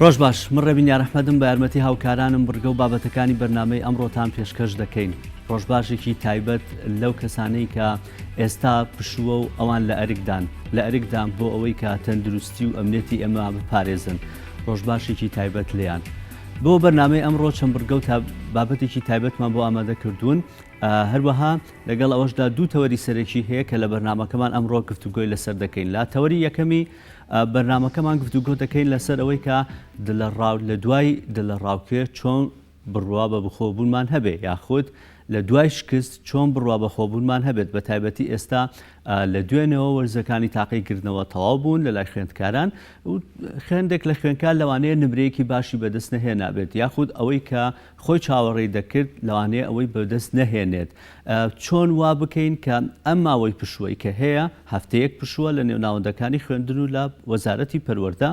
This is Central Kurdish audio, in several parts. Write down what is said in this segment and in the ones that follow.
ڕۆژ باش، من ڕێبین یارەحمەدم بە یارمەتی هاوکارانم بڕگە و بابەتەکانی بەرنامەی ئەمڕۆتان پێشکەش دەکەین. ڕۆژباشێکی تایبەت لەو کەسانەی کە ئێستا پشووە و ئەوان لە ئەرکدان، لە ئەرکدان بۆ ئەوەی کە تەندروستی و ئەمنیەتی ئێمە بپارێزن. ڕۆژباشێکی تایبەت لێیان. بۆ بەرنامەی ئەمڕۆ چەند بڕگە و بابەتێکی تایبەتمان بۆ ئامادە کردوون. هەروەها لەگەڵ ئەوەشدا دوو تەوەری سەرەکی هەیە کە لە بەرنامەکەمان ئەمڕۆ گفتوگۆی لەسەر دەکەین. لە تەوەری یەکەمی بەرنامەکەمان گفتوگۆ دەکەین لەسەر ئەوەی کە دڵەڕاو لە دوای دڵەڕاوکێ چۆن بڕوا بە بخۆبوونمان هەبێ یاخود لە دوای شکست چۆن بڕوا بە خۆبوونمان هەبێت بە تایبەتی ئێستا لە دوێنێوە وەرزەکانی تاقیکردنەوە تەواو بوون لە لای خوێندکاران و خوێندێک لە خوێندکار لەوانەیە نمرەیەکی باشی بەدەست نەهێنابێت یاخود ئەوەی کە خۆی چاوەڕێی دەکرد لەوانەیە ئەوەی بەدەست نەهێنێت. چۆن وا بکەین کە ئەم ماوەی پشووەی کە هەیە، هەفتەیەک پشووە لە نێو ناوەندەکانی خوێندن و لە وەزارەتی پەروەردە،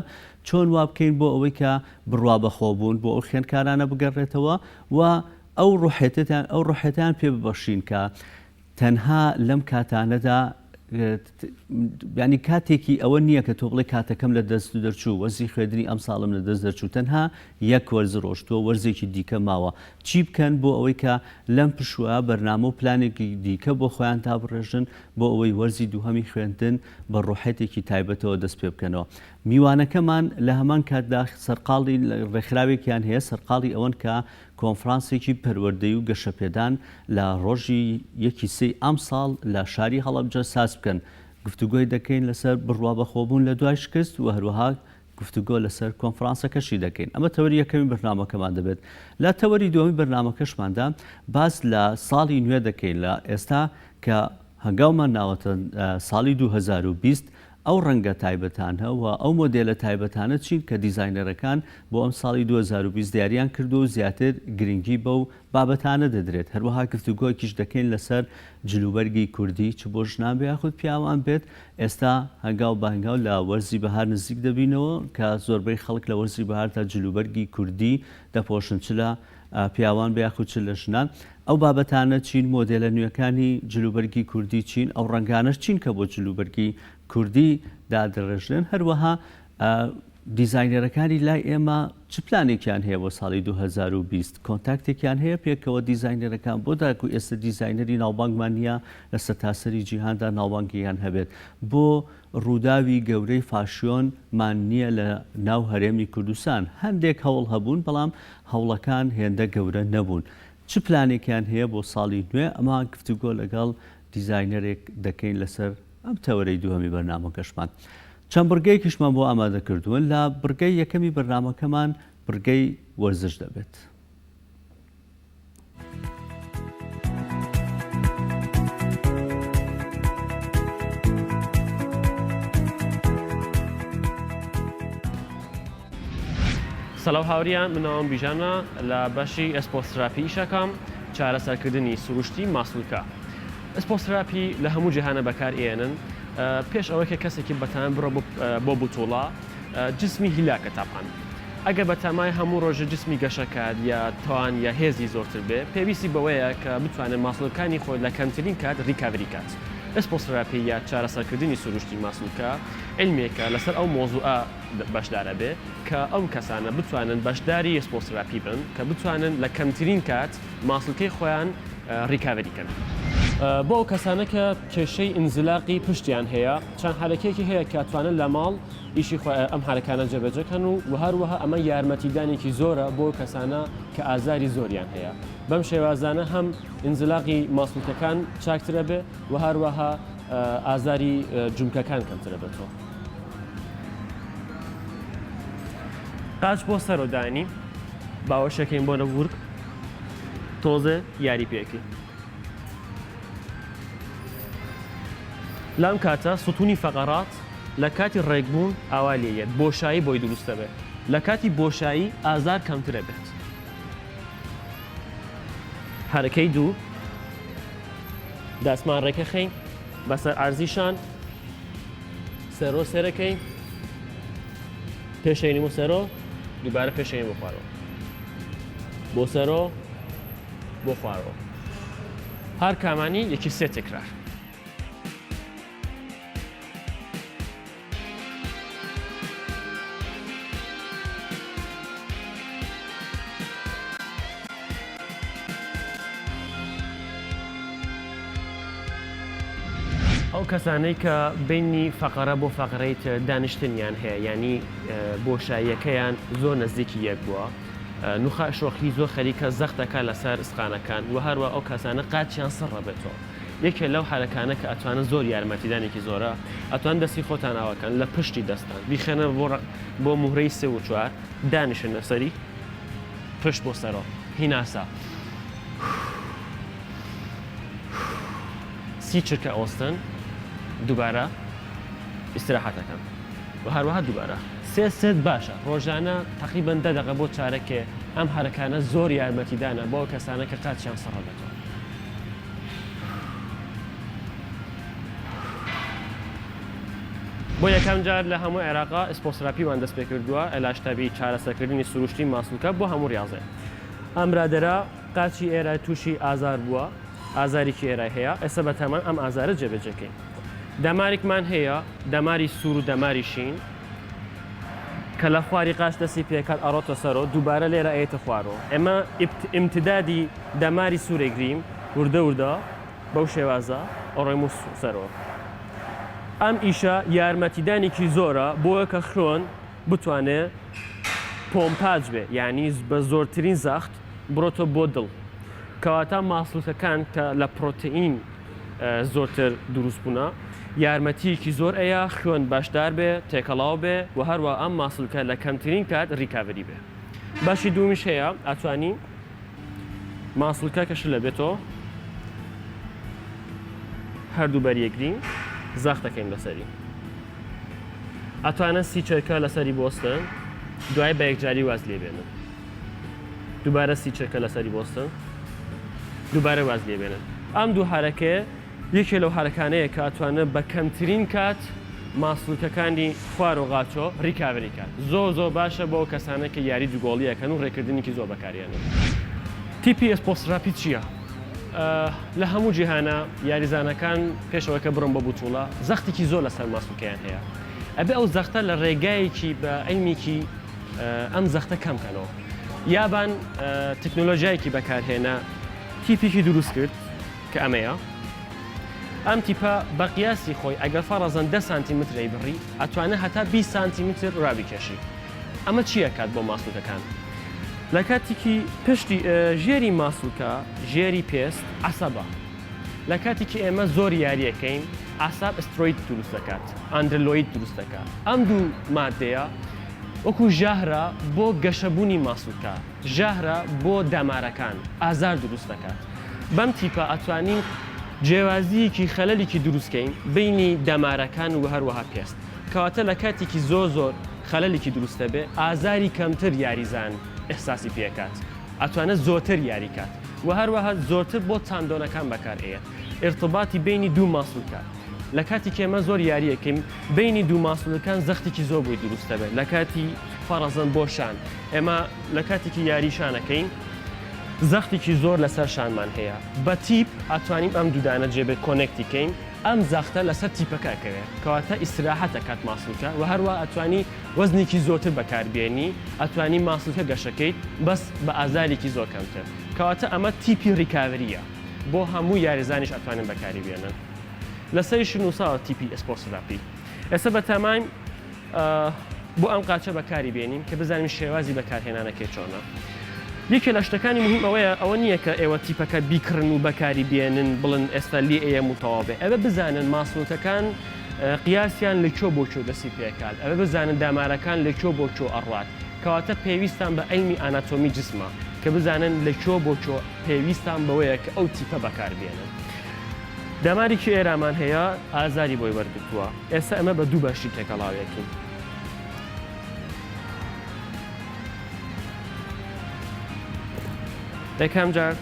چۆن وا بکەین بۆ ئەوەی کە بڕوا بەخۆبوون بۆ ئەو خوێندکارانە بگەڕێتەوە و ئەو ڕوحێتەیان ئەو ڕوحێتەیان پێ ببەخشین کە تەنها لەم کاتانەدا یانی کاتێکی ئەوە نییە کە تۆ بڵێ کاتەکەم لە دەست دەرچوو وەرزی خوێندنی ئەمساڵم لە دەست دەرچوو تەنها یەک وەرز ڕۆشتووە وەرزێکی دیکە ماوە چی بکەن بۆ ئەوەی کە لەم پشووە بەرنامە و پلانێکی دیکە بۆ خۆیان دابڕێژن بۆ ئەوەی وەرزی دووهەمی خوێندن بە ڕوحێتێکی تایبەتەوە دەست پێ بکەنەوە میوانەکەمان لە هەمان کاتدا سەرقاڵی ڕێکخراوێکیان هەیە سەرقاڵی ئەوەن کە کۆنفرانسێکی پەروەردەی و گەشەپێدان لە ڕۆژی یەکی سێی ئەمساڵ لە شاری هەڵەبجە ساز بکەن، گفتوگۆی دەکەین لەسەر بڕوابەخۆبوون لە دوای شکست و هەروەها گفتوگۆ لەسەر کۆنفرانسەکەشی دەکەین. ئەمە تەوەری یەکەمی بەرنامەکەمان دەبێت. لە تەوەری دووەمی بەرنامەکەشماندا باس لە ساڵی نوێ دەکەین لە ئێستا کە هەنگاومان ناوەتە ساڵی 2020 ئەو ڕەنگە تایبەتانە و ئەو مۆدێلە تایبەتانە چین کە دیزاینەرەکان بۆ ئەم ساڵی 2020 دیاریان کردووە و زیاتر گرنگی بەو بابەتانە دەدرێت، هەروەها گفتوگۆیەکیش دەکەین لەسەر جلوبەرگی کوردی چ بۆ ژنان بێ یاخود پیاوان بێت، ئێستا هەنگاو بە هەنگاو لە وەرزی بەهار نزیک دەبینەوە کە زۆربەی خەڵک لە وەرزی بەهاردا جلوبەرگی کوردی دەپۆشن چ لە پیاوان بێ یاخود چ لە ژنان، ئەو بابەتانە چین، مۆدێلە نوێکانی جلوبەرگی کوردی چین، ئەو ڕەنگانەش چین کە بۆ جلوبەرگی کوردی دادەڕێژرێن، هەروەها دیزاینەرەکانی لای ئێمە چ پلانێکیان هەیە بۆ ساڵی 2020؟ کۆنتاکتێکیان هەیە پێکەوە دیزاینەرەکان بۆ تاکو ئێستا دیزاینەری ناوبانگمان نییە لە سەرتاسەری جیهاندا ناوبانگیان هەبێت بۆ ڕووداوی گەورەی فاشیۆن مان نییە لە ناو هەرێمی کوردستان هەندێک هەوڵ هەبوون بەڵام هەوڵەکان هێندە گەورە نەبوون چ پلانێکیان هەیە بۆ ساڵی نوێ ئەمە گفتوگۆ لەگەڵ دیزاینەرێک دەکەین لەسەر ئەم تەوەرەی دووهەمی بەرنامەکەشمان چەند بڕگەیەکیشمان بۆ ئامادە کردوون، لە بڕگەی یەکەمی بەرنامەکەمان بڕگەی وەرزش دەبێت. سلاو هاوریان من ناوم بیژانە لە بەشی ئێسپۆستراپی ئیشەکەم چارەسەرکردنی سروشتی ماسولکە ئێسپۆستراپی لە هەموو جیهانە بەکار ئێنن پێش ئەوەی کە کەسێکی بەتەمەن بڕۆ بۆ بوتوڵە جسمی هیلاکە تاپان ئەگەر بەتەمای هەموو ڕۆژە جسمی گەشە کات یا توان یا هێزی زۆرتر بێ پێویستی بەوەیە کە بتوانێت ماسولکانی خۆی لە کەمترین کات recovery کات ئێسپۆستراپی یا چارەسەرکردنی سروشتی ماسولکە عیلمێکە لەسەر ئەو مۆزوعە بەشدارە بێ کە ئەو کەسانە بتوانن بەشداری ئێسپۆستراپی بن کە بتوانن لە کەمترین کات ماسولکەی خۆیان recovery کەن. بۆ ئەو کەسانە کە کێشەی ئینزلاقی پشتیان هەیە چەند حەرەکەیەکی هەیە کە ئەتوانن لە ماڵ ئیشی خۆ ئەم حەرەکانە جێبەجێ کەن و وە هەروەها ئەمە یارمەتیدانێکی زۆرە بۆ کەسانە کە ئازاری زۆریان هەیە بەم شێوازانە هەم ئینزلاقی ماسولکەکان چاکترە بێ وە هەروەها ئازاری جومکەکان کەمترە بێتەوە. قاچ بۆ سەرۆ دانی باوەشەکەین بۆ نەورگ تۆزێ یاری پێکی. لەم کاتە ستونی فەقەرات لە کاتی ڕێکبوون ئاوا لێ یەت بۆشایی بۆی دروست دەبێت لە کاتی بۆشایی ئازار کەمتر ئەبێت. حەرەکەی دوو دەستمان ڕێکەخەین بەسەر عەرزی شان سەرۆ سەرەکەی پێشەینی بۆ سەرۆ دووبارە پێشەینی بۆ خوارەوە بۆ سەرۆ بۆ خوارەوە هەر کامانی یەکی سێ تکرار. ئەو کەسانەی کە بەینی فەقەرە بۆ فەقەرەی تر دانیشتنیان هەیە یانی بۆشاییەکەیان زۆر نزیکی یەک بووە نوخاع شۆخی زۆر خەریکە زەخت دەکات لەسەر ئسقانەکان و هەروە ئەو کەسانە قاچیان سڕ ئەبێتەوە یەکێ لەو حەرەکانە کە ئەتوانن زۆر یارمەتیدانێکی زۆرە ئەتوان دەستی خۆتان ئاواکەن لە پشتی دەستان بیخەنە بۆ ڕق بۆ موهرەی سێ و چوار دانیشن لەسەری پشت بۆ سەرۆ هیناسە 30 چرکە ئەوەستن دووبارە ئیسراحەتەکەن و هەروەها دووبارە سێ set باشە ڕۆژانە تەقریبەن دە دەقە بۆ چارەکێ ئەم حەرەکانە زۆر یارمەتیدانە بۆ ئەو کەسانە کە قاچیان سڕ ئەبێتەوە. بۆ یەکەم جار لە هەموو عێراقا ئیسپۆسراپیمان دەست پێکردووە علاج طبیعی چارەسەرکردنی سروشتی ماسولکە بۆ هەموو ڕیاضێ ئەم برادەرە قاچی ئێرای تووشی ئازار بووە ئازارێکی ئێرای هەیە ئێستا بەتامان ئەم ئازارە جێبەجێکەین دەمارێکمان هەیە دەماری سوور و دەماری شین کە لە خواری قاچ دەستی پێکات ئەڕۆتە سەرۆ دووبارە لێرە ئەیەتە خوارۆ ئێمە ئیمتدادی دەماری سوورێگریم وردە وردە بەو شێوازە ئەڕۆیم و سەرۆ ئەم ئیشە یارمەتیدانێکی زۆرە بۆیە کە خوێن بتوانێ پۆمپاج بێ یانی بە زۆرترین زەخت بڕۆتە بۆ دڵ کەواتە ماسولکەکان کە لە پرۆتئین زۆرتر دروست بوونە یارمەتیەکی زۆر ئەیا خوێن بەشدار بێ تێکەڵاو بێ و هەروە ئەم ماسولکە لە کەمترین کات recovery بێ بەشی دوومیش هەیە ئەتوانی ماسولکە کە شلە بێتەوە هەردوو بەریەگرین زەختەکەین لەسەری ئەتوانن 30 چرکە لەسەری بۆستن دوای بە یەکجاری واز لێ بێنن دووبارە 30 چرکە لەسەری بۆستن دووبارە واز لێ بێنن ئەم دوو حرەکەیە یەکێ لەو حرەکانەیە کە ئەتوانن بە کەمترین کات ماسولکەکانی خوار و قاچۆ recovery کات زۆر زۆر باشە بۆ کەسانە کە یاری دوگۆڵی ئەکەن و ڕێکردنێکی زۆر بەکاریانن. تیپی ئێسپۆسراپی چییە؟ لە هەموو جیهانا یاریزانەکان پێش ئەوەی کە بڕۆن بۆ بوتوڵە زەختێکی زۆر لەسەر ماسولکەیان هەیە ئەبێ ئەو زەختە لە ڕێگایەکی بە عیلمیکی ئەم زەختە کەم کەنەوە یابان تەکنۆلۆژیایەکی بەکارهێنا تیپێکی دروست کرد کە ئەمەیە ئەم تیپە بە قیاسی خۆی ئەگەر فەڕەزەن دە سانتیمتر ئەیبڕی ئەتوانێت هەتا 20 سانتیمتر ڕابیکێشی ئەمە چی ئەکات بۆ ماسولکەکان؟ لە کاتیکی پشتی ژێری ماسولکە ژێری پێست عەسەبە لە کاتیکی ئێمە زۆر یاریەکەین عەساب ئسترۆید دروست دەکات ئەندرلۆید دروست دەکات ئەم دوو مادەیە وەکو ژەهرە بۆ گەشەبوونی ماسولکە ژەهرە بۆ دەمارەکان ئازار دروست دەکات بەم تیپە ئەتوانین جیاوازیەکی خەلەلێکی دروست کەین بینی دەمارەکان و هەروەها پێست کەواتە لە کاتێکی زۆر زۆر خەلەلێکی دروست دەبێ ئازاری کەمتر یاریزان ئیحساسی پێکات ئەتوانێت زۆرتر یاری کات و هەروەها زۆرتر بۆ tendon ەکان بەکار ئەیەت ئیرتباتی بینی دوو ماسولکە لە کاتی کێمە زۆر یاریەکەین بینی دوو ماسولکان زەختێکی زۆر بۆی دروست دەبێت لە کاتی فەڕەزەن بۆ شان ئێمە لە کاتێکی یاری شانەکەین زەختێکی زۆر لەسەر شانمان هەیە بە تیپ ئەتوانین ئەم دوودانە جێبێ connect ی کەین ئەم زەختە لەسەر تیپەکە ئەکەوێ کەواتە ئیسراحەت ئەکات ماسولکە وە هەروا ئەتوانی وەزنێکی زۆرتر بەکار بێنی ئەتوانی ماسولکە گەشەکەیت بەس بە ئازارێکی زۆر کەمتر کەواتە ئەمە تیپی recovery یە بۆ هەموو یاریزانیش ئەتوانن بەکاری بێنن لەسەریشی نووساوە تیپی ئەسپۆرسراپی ئێستا بەتەماین بۆ ئەم قاچە بەکاری بێنین کە بزانین شێوازی بەکارهێنانەکەی چۆنە. یەکێ لە شتەکانی مهم ئەوەیە ئەوە نییە کە ئێوە تیپەکە بیکڕن و بەکاری بێنن بڵن ئێستا لێ ئەیەم و تەواو بێ ئەوە بزانن ماسولکەکان قیاسیان لە کوێ بۆ کوێ دەستی پێکات ئەوە بزانن دامارەکان لە کوێ بۆ کوێ ئەڕوات کەواتە پێویستان بە عیلمی ئاناتۆمی جسمە کە بزانن لە کوێ بۆ کوێ پێویستان بەوەیە کە ئەو تیپە بەکار بێنن. دەمارێکی ئێرامان هەیە ئازاری بۆی وەرگرتووە ئێستا ئەمە بە دوو بەشی تێکەڵاوێکین. یەکەم جار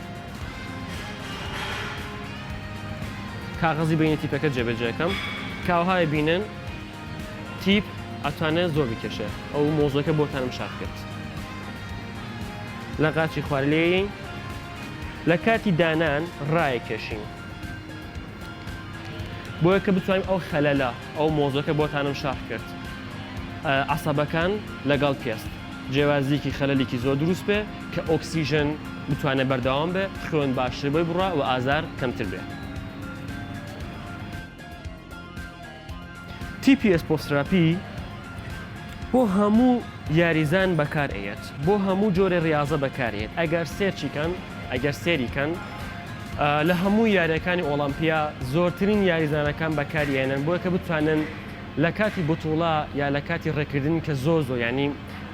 کاغەزی بینی تیپەکە جێبەجێکەم کاوهای بینن تیپ ئەتوانێت زۆر بکێشێ ئەو مۆزەکە بۆتانم شاخ کرد لە قاچی خوار لێین لە کاتی دانان ڕایەکێشین بۆیە کە بتوانین ئەو خەلەلە ئەو مۆزەکە بۆتانم شەرح کرد عەسەبەکان لەگەڵ پێست جیاوازیەکی خەلەلێکی زۆر دروست بێ کە ئۆکسیژن بتوانێت بەردەوام بێ خوێن باشتر بۆی بڕا و ئازار کەمتر بێ. تیپی ئێسپۆستراپی بۆ هەموو یاریزان بەکار ئەیەت بۆ هەموو جۆرە ڕاضە بەکارێت ئەگەر search ی کەن ئەگەر سێری کەن لە هەموو یاریەکانی ئۆڵامپیا زۆرترین یاریزانەکان بەکاریێنن بۆیە کە بتوانن لە کاتی بتوڵە یا لە کاتی ڕێکردن کە زۆر زۆر ینی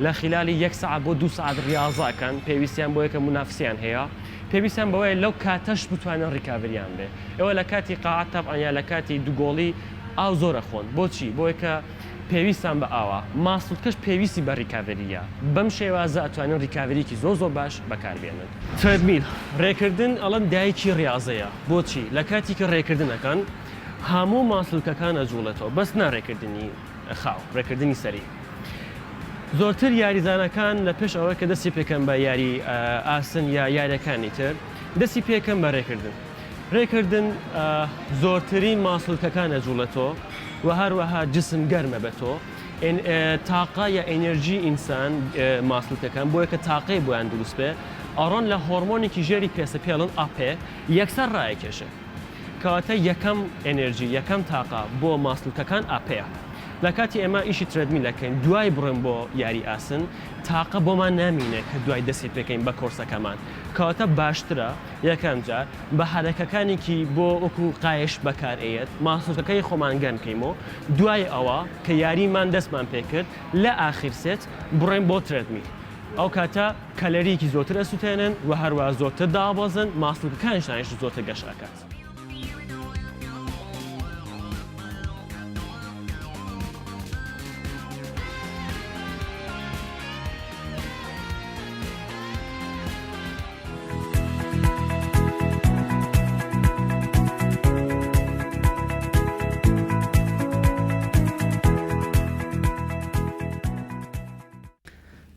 لە خلالی یەک سەعات بۆ دو سەعات ڕاضە ئەکەن پێویستیان بۆیە کە مونافسیان هەیە پێویستیان بەوەیە لەو کاتەش بتوانن recovery یان بێ ئێوە لە کاتی قاعە تەبعەن یا لە کاتی دوگۆڵی ئاو زۆر ئەخۆن بۆچی بۆیە کە پێویستان بە ئاوە ماسولکەش پێویستی بە recovery یە بەم شێوازە ئەتوانن recovery یەکی زۆر زۆر باش بەکار بێنن. treadmill، ڕێکردن ئەڵێن دایکی ڕیازەیە بۆچی لە کاتی کە ڕێکردن ئەکەن هەموو ماسولکەکان ئەجوڵێتەوە بەس نا ڕێکردنی خاو ڕێکردنی سەری زۆرتر یاریزانەکان لە پێش ئەوەی کە دەستی پێکەن بە یاری ئاسن یا یاریەکانی تر دەستی پێکەن بە ڕێکردن ڕێکردن زۆرترین ماسولکەکان ئەجوڵێتەوە و هەروەها جسم گەرمە بە تۆ تاقە یا ئێنێرجی ئینسان ماسولکەکان بۆیە کە تاقەی بۆیان دروست بێ ئەڕۆن لە هۆرمۆنێکی ژێری پێستە پێڵن ئاپێ یەکسەر ڕایەکێشێ کەواتە یەکەم ئێنێرجی یەکەم تاقە بۆ ماسولکەکان ئاپەیە لە کاتی ئێمە ئیشی treadmill ئەکەین دوای بڕۆین بۆ یاری ئاسن تاقە بۆمان نامینێ کە دوای دەستی پێکەین بە کۆرسەکەمان کەواتە باشترە یەکەم جار بە حەرەکەکانێکی بۆ وەکو قایش بەکار ئەیەت ماسولکەکەی خۆمان گەرم کەیمۆ دوای ئەوە کە یاریمان دەستمان پێکرد لە ئاخیر set بڕۆین بۆ treadmill ئەو کاتە کەلەریەکی زۆرتر ئەسوتێنن و هەروەها زۆرتر دابەزن ماسولکەکانیشتانیش زۆرتر گەشە ئەکات.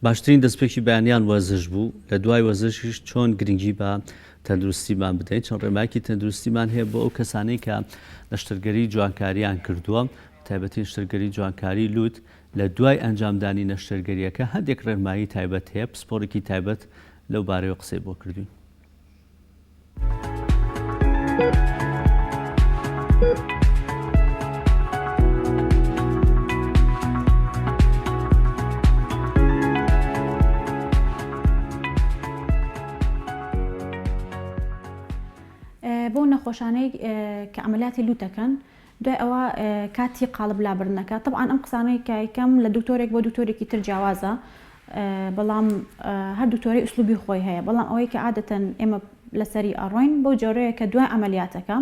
باشترین دەستپێکی بەیانیان وەرزش بوو، لە دوای وەرزشیش چۆن گرنگی بە تەندروستیمان بدەین، چەند ڕێنمایەکی تەندروستیمان هەیە بۆ ئەو کەسانەی کە نەشتەرگەری جوانکاریان کردووە، تایبەتی نەشتەرگەری جوانکاری لووت، لە دوای ئەنجامدانی نەشتەرگەرییەکە هەندێک ڕێنمایی تایبەت هەیە، پسپۆڕێکی تایبەت لەو بارەیەوە قسەی بۆ کردوین. بەو نەخۆشانەی کە عەمەلیاتی لوت دەکەن دوای ئەوە کاتی قاڵب لابردنەکە تەبعەن ئەم قسانەی کە یکەم لە دکتۆرێک بۆ دکتۆرێکی تر جیاوازە بەڵام هەر دکتۆرەی ئوسلوبی خۆی هەیە بەڵام ئەوەی کە عادەتەن ئێمە لەسەری ئەڕۆین بەو جۆرەیە کە دوای عەمەلیاتەکە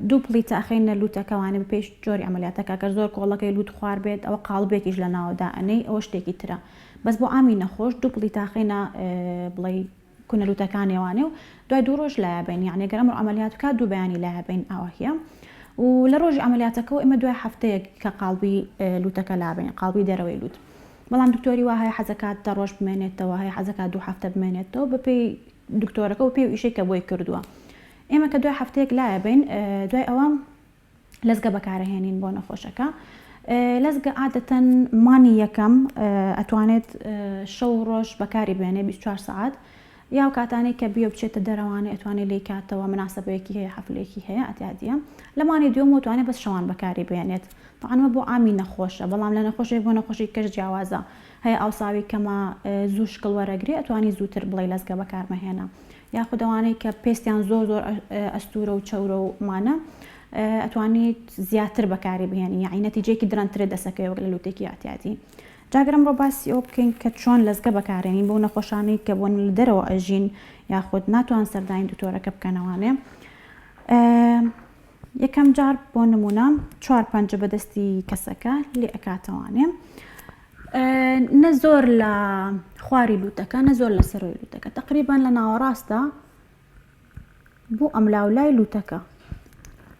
دوو پڵیتە ئەخەینە لوتەکەوانێ بەپێی جۆری عەمەلیاتەکە گەر زۆر کۆڵەکەی لوت خوار بێت ئەوە قاڵبێکیش لە ناوەدا ئەنێی ئەوە شتێکی ترە بەس بۆ عامی نەخۆش دوو پڵیتە ئەخەینە بڵێی کونە لوتەکانیەوانێ و دوای دوو ڕۆژ لایەبەین یعنی گەر ئەمڕۆ عەمەلیات بکات دوو بەیانی لایەبەین ئاواهیە و لە ڕۆژی عەمەلیاتەکەوە ئێمە دوای هەفتەیەک کە قاڵبی لوتەکە لابەین قاڵبی دەرەوەی لوت بەڵام دکتۆری وا هەیە حەزەکات دە ڕۆژ بمێنێتەوە هەیە حەزەکات دوو هەفتە بمێنێتەوە بەپێی دکتۆرەکە و پێی و ئیشەی کە بۆی کردووە ئێمە کە دوای هەفتەیەک لایەبەین دوای ئەوە لەزگە بەکارەهێنین بۆ نەخۆشەکە. لەزگە عادەتەن مانی یەکەم ئەتوانێت شەو و ڕۆژ بەکاری بێنێ 24 سەعات یا و کاتانەی کە بیە بچێتە دەرەوانێ ئەتوانێت لێی کاتەوە مناسبەیەکی هەیە حەفلێکی هەیە ئەتیادیە لە مانی دووەم ئەتوانێت بەس شەوان بەکاری بێنێت تەعەن بۆ عامی نەخۆشە بەڵام لە نەخۆشێک بۆ نەخۆشی کەش جیاوازە هەیە ئاوساوی کەمە زوو شکڵ وەرەگرێ ئەتوانی زووتر بڵێ لەزگە بەکارمەهێنە یاخود ئەوانەی کە پێستیان زۆر زۆر ئەستورە و چەورە و مانە ئەتوانیت زیاتر بەکاری بهێنی یاعنی نەتیجەیەکی درەنگترت دەسەکەوێ وەک لە لوتێکی ئیعتیادی جا گەر ئەمڕۆ باسی ئەوە بکەین کە چۆن لەزگە بەکارێنین بۆ نەخۆشانەی کە بۆ لە دەرەوە ئەژین یاخود ناتوان سەردانی دکتۆرەکە بکەنەوانێ یەکەم جار بۆ نمونە چوار پەنجە بەدەستی کەسەکە لێ ئەکاتەوانێ نە زۆر لە خواری لوتەکە نە زۆر لە سەرۆی لوتەکە تقریبان لە ناوەڕاستە بۆ ئەملاولای لوتەکە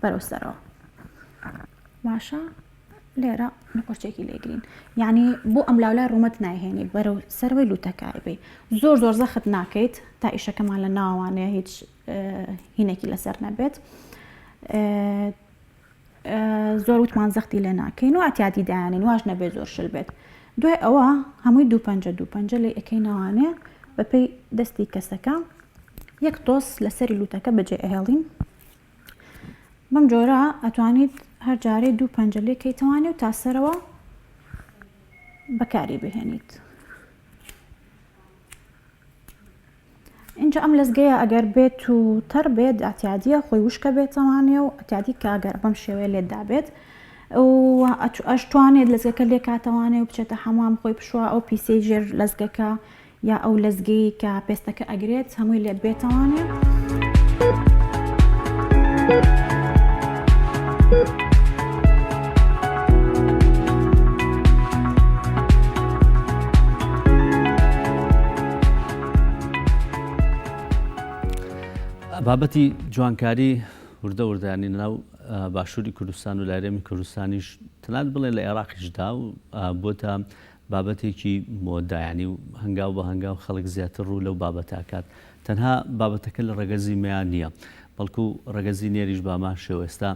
بەرەو سەرەوە باشە لێرە نقۆچێکی لێگرین یعنی بۆ ئەملاولای ڕوومەت نایهێنی بەرەو سەرەوەی لوتەکە بی زۆر زۆر زەخت ناکەیت تا ئیشەکەمان لە ناوانەیە هیچ هینێکی لەسەر نەبێت زۆر وتمان زەختی لێ ناکەین و ئەتیادی دایانین واش نەبێت زۆر شل بێت دوای ئەوە هەمووی دوو پەنجە دوو پەنجە لێ ئەەکەینەوانێ بەپێی دەستی کەسەکە یەک تۆس لەسەری لوتەکە بەجێ ئەهێڵین بەم جۆرە ئەتوانیت. هەر جارەی دوو پەنجە لێکەیتەوانێ و تا سەرەوە بەکاری بهێنیت. ئینجا ئەم لەزگەیە ئەگەر بێت و تەڕ بێت ئەعتیادیە خۆی وشکە بێتەوانێ و ئەعتیادی کە ئەگەر بەم شێوەیە لێت دابێت و ئەشتوانێت لەزگەکە لێکاتەوانێ و بچێتە حەمام خۆی بشوا ئەو پیسەی ژێر لەزگەکە یا ئەو لەزگەی کە پێستەکە ئەگرێت هەمووی لێت بێتەوانێ. بابەتی جوانکاری وردە وردانی ناو باشووری کوردستان و لایرێمی کوردستانیش تەنانەت بڵێن لە عێراقیشدا و بۆتە بابەتێکی مۆدە یانی هەنگاو بە هەنگاو خەڵک زیاتر ڕوو لەو بابەتە ئەکات تەنها بابەتەکە لە ڕەگەزی مێیان نییە بەڵکو ڕەگەزی نێریش بامان شێوە ئێستا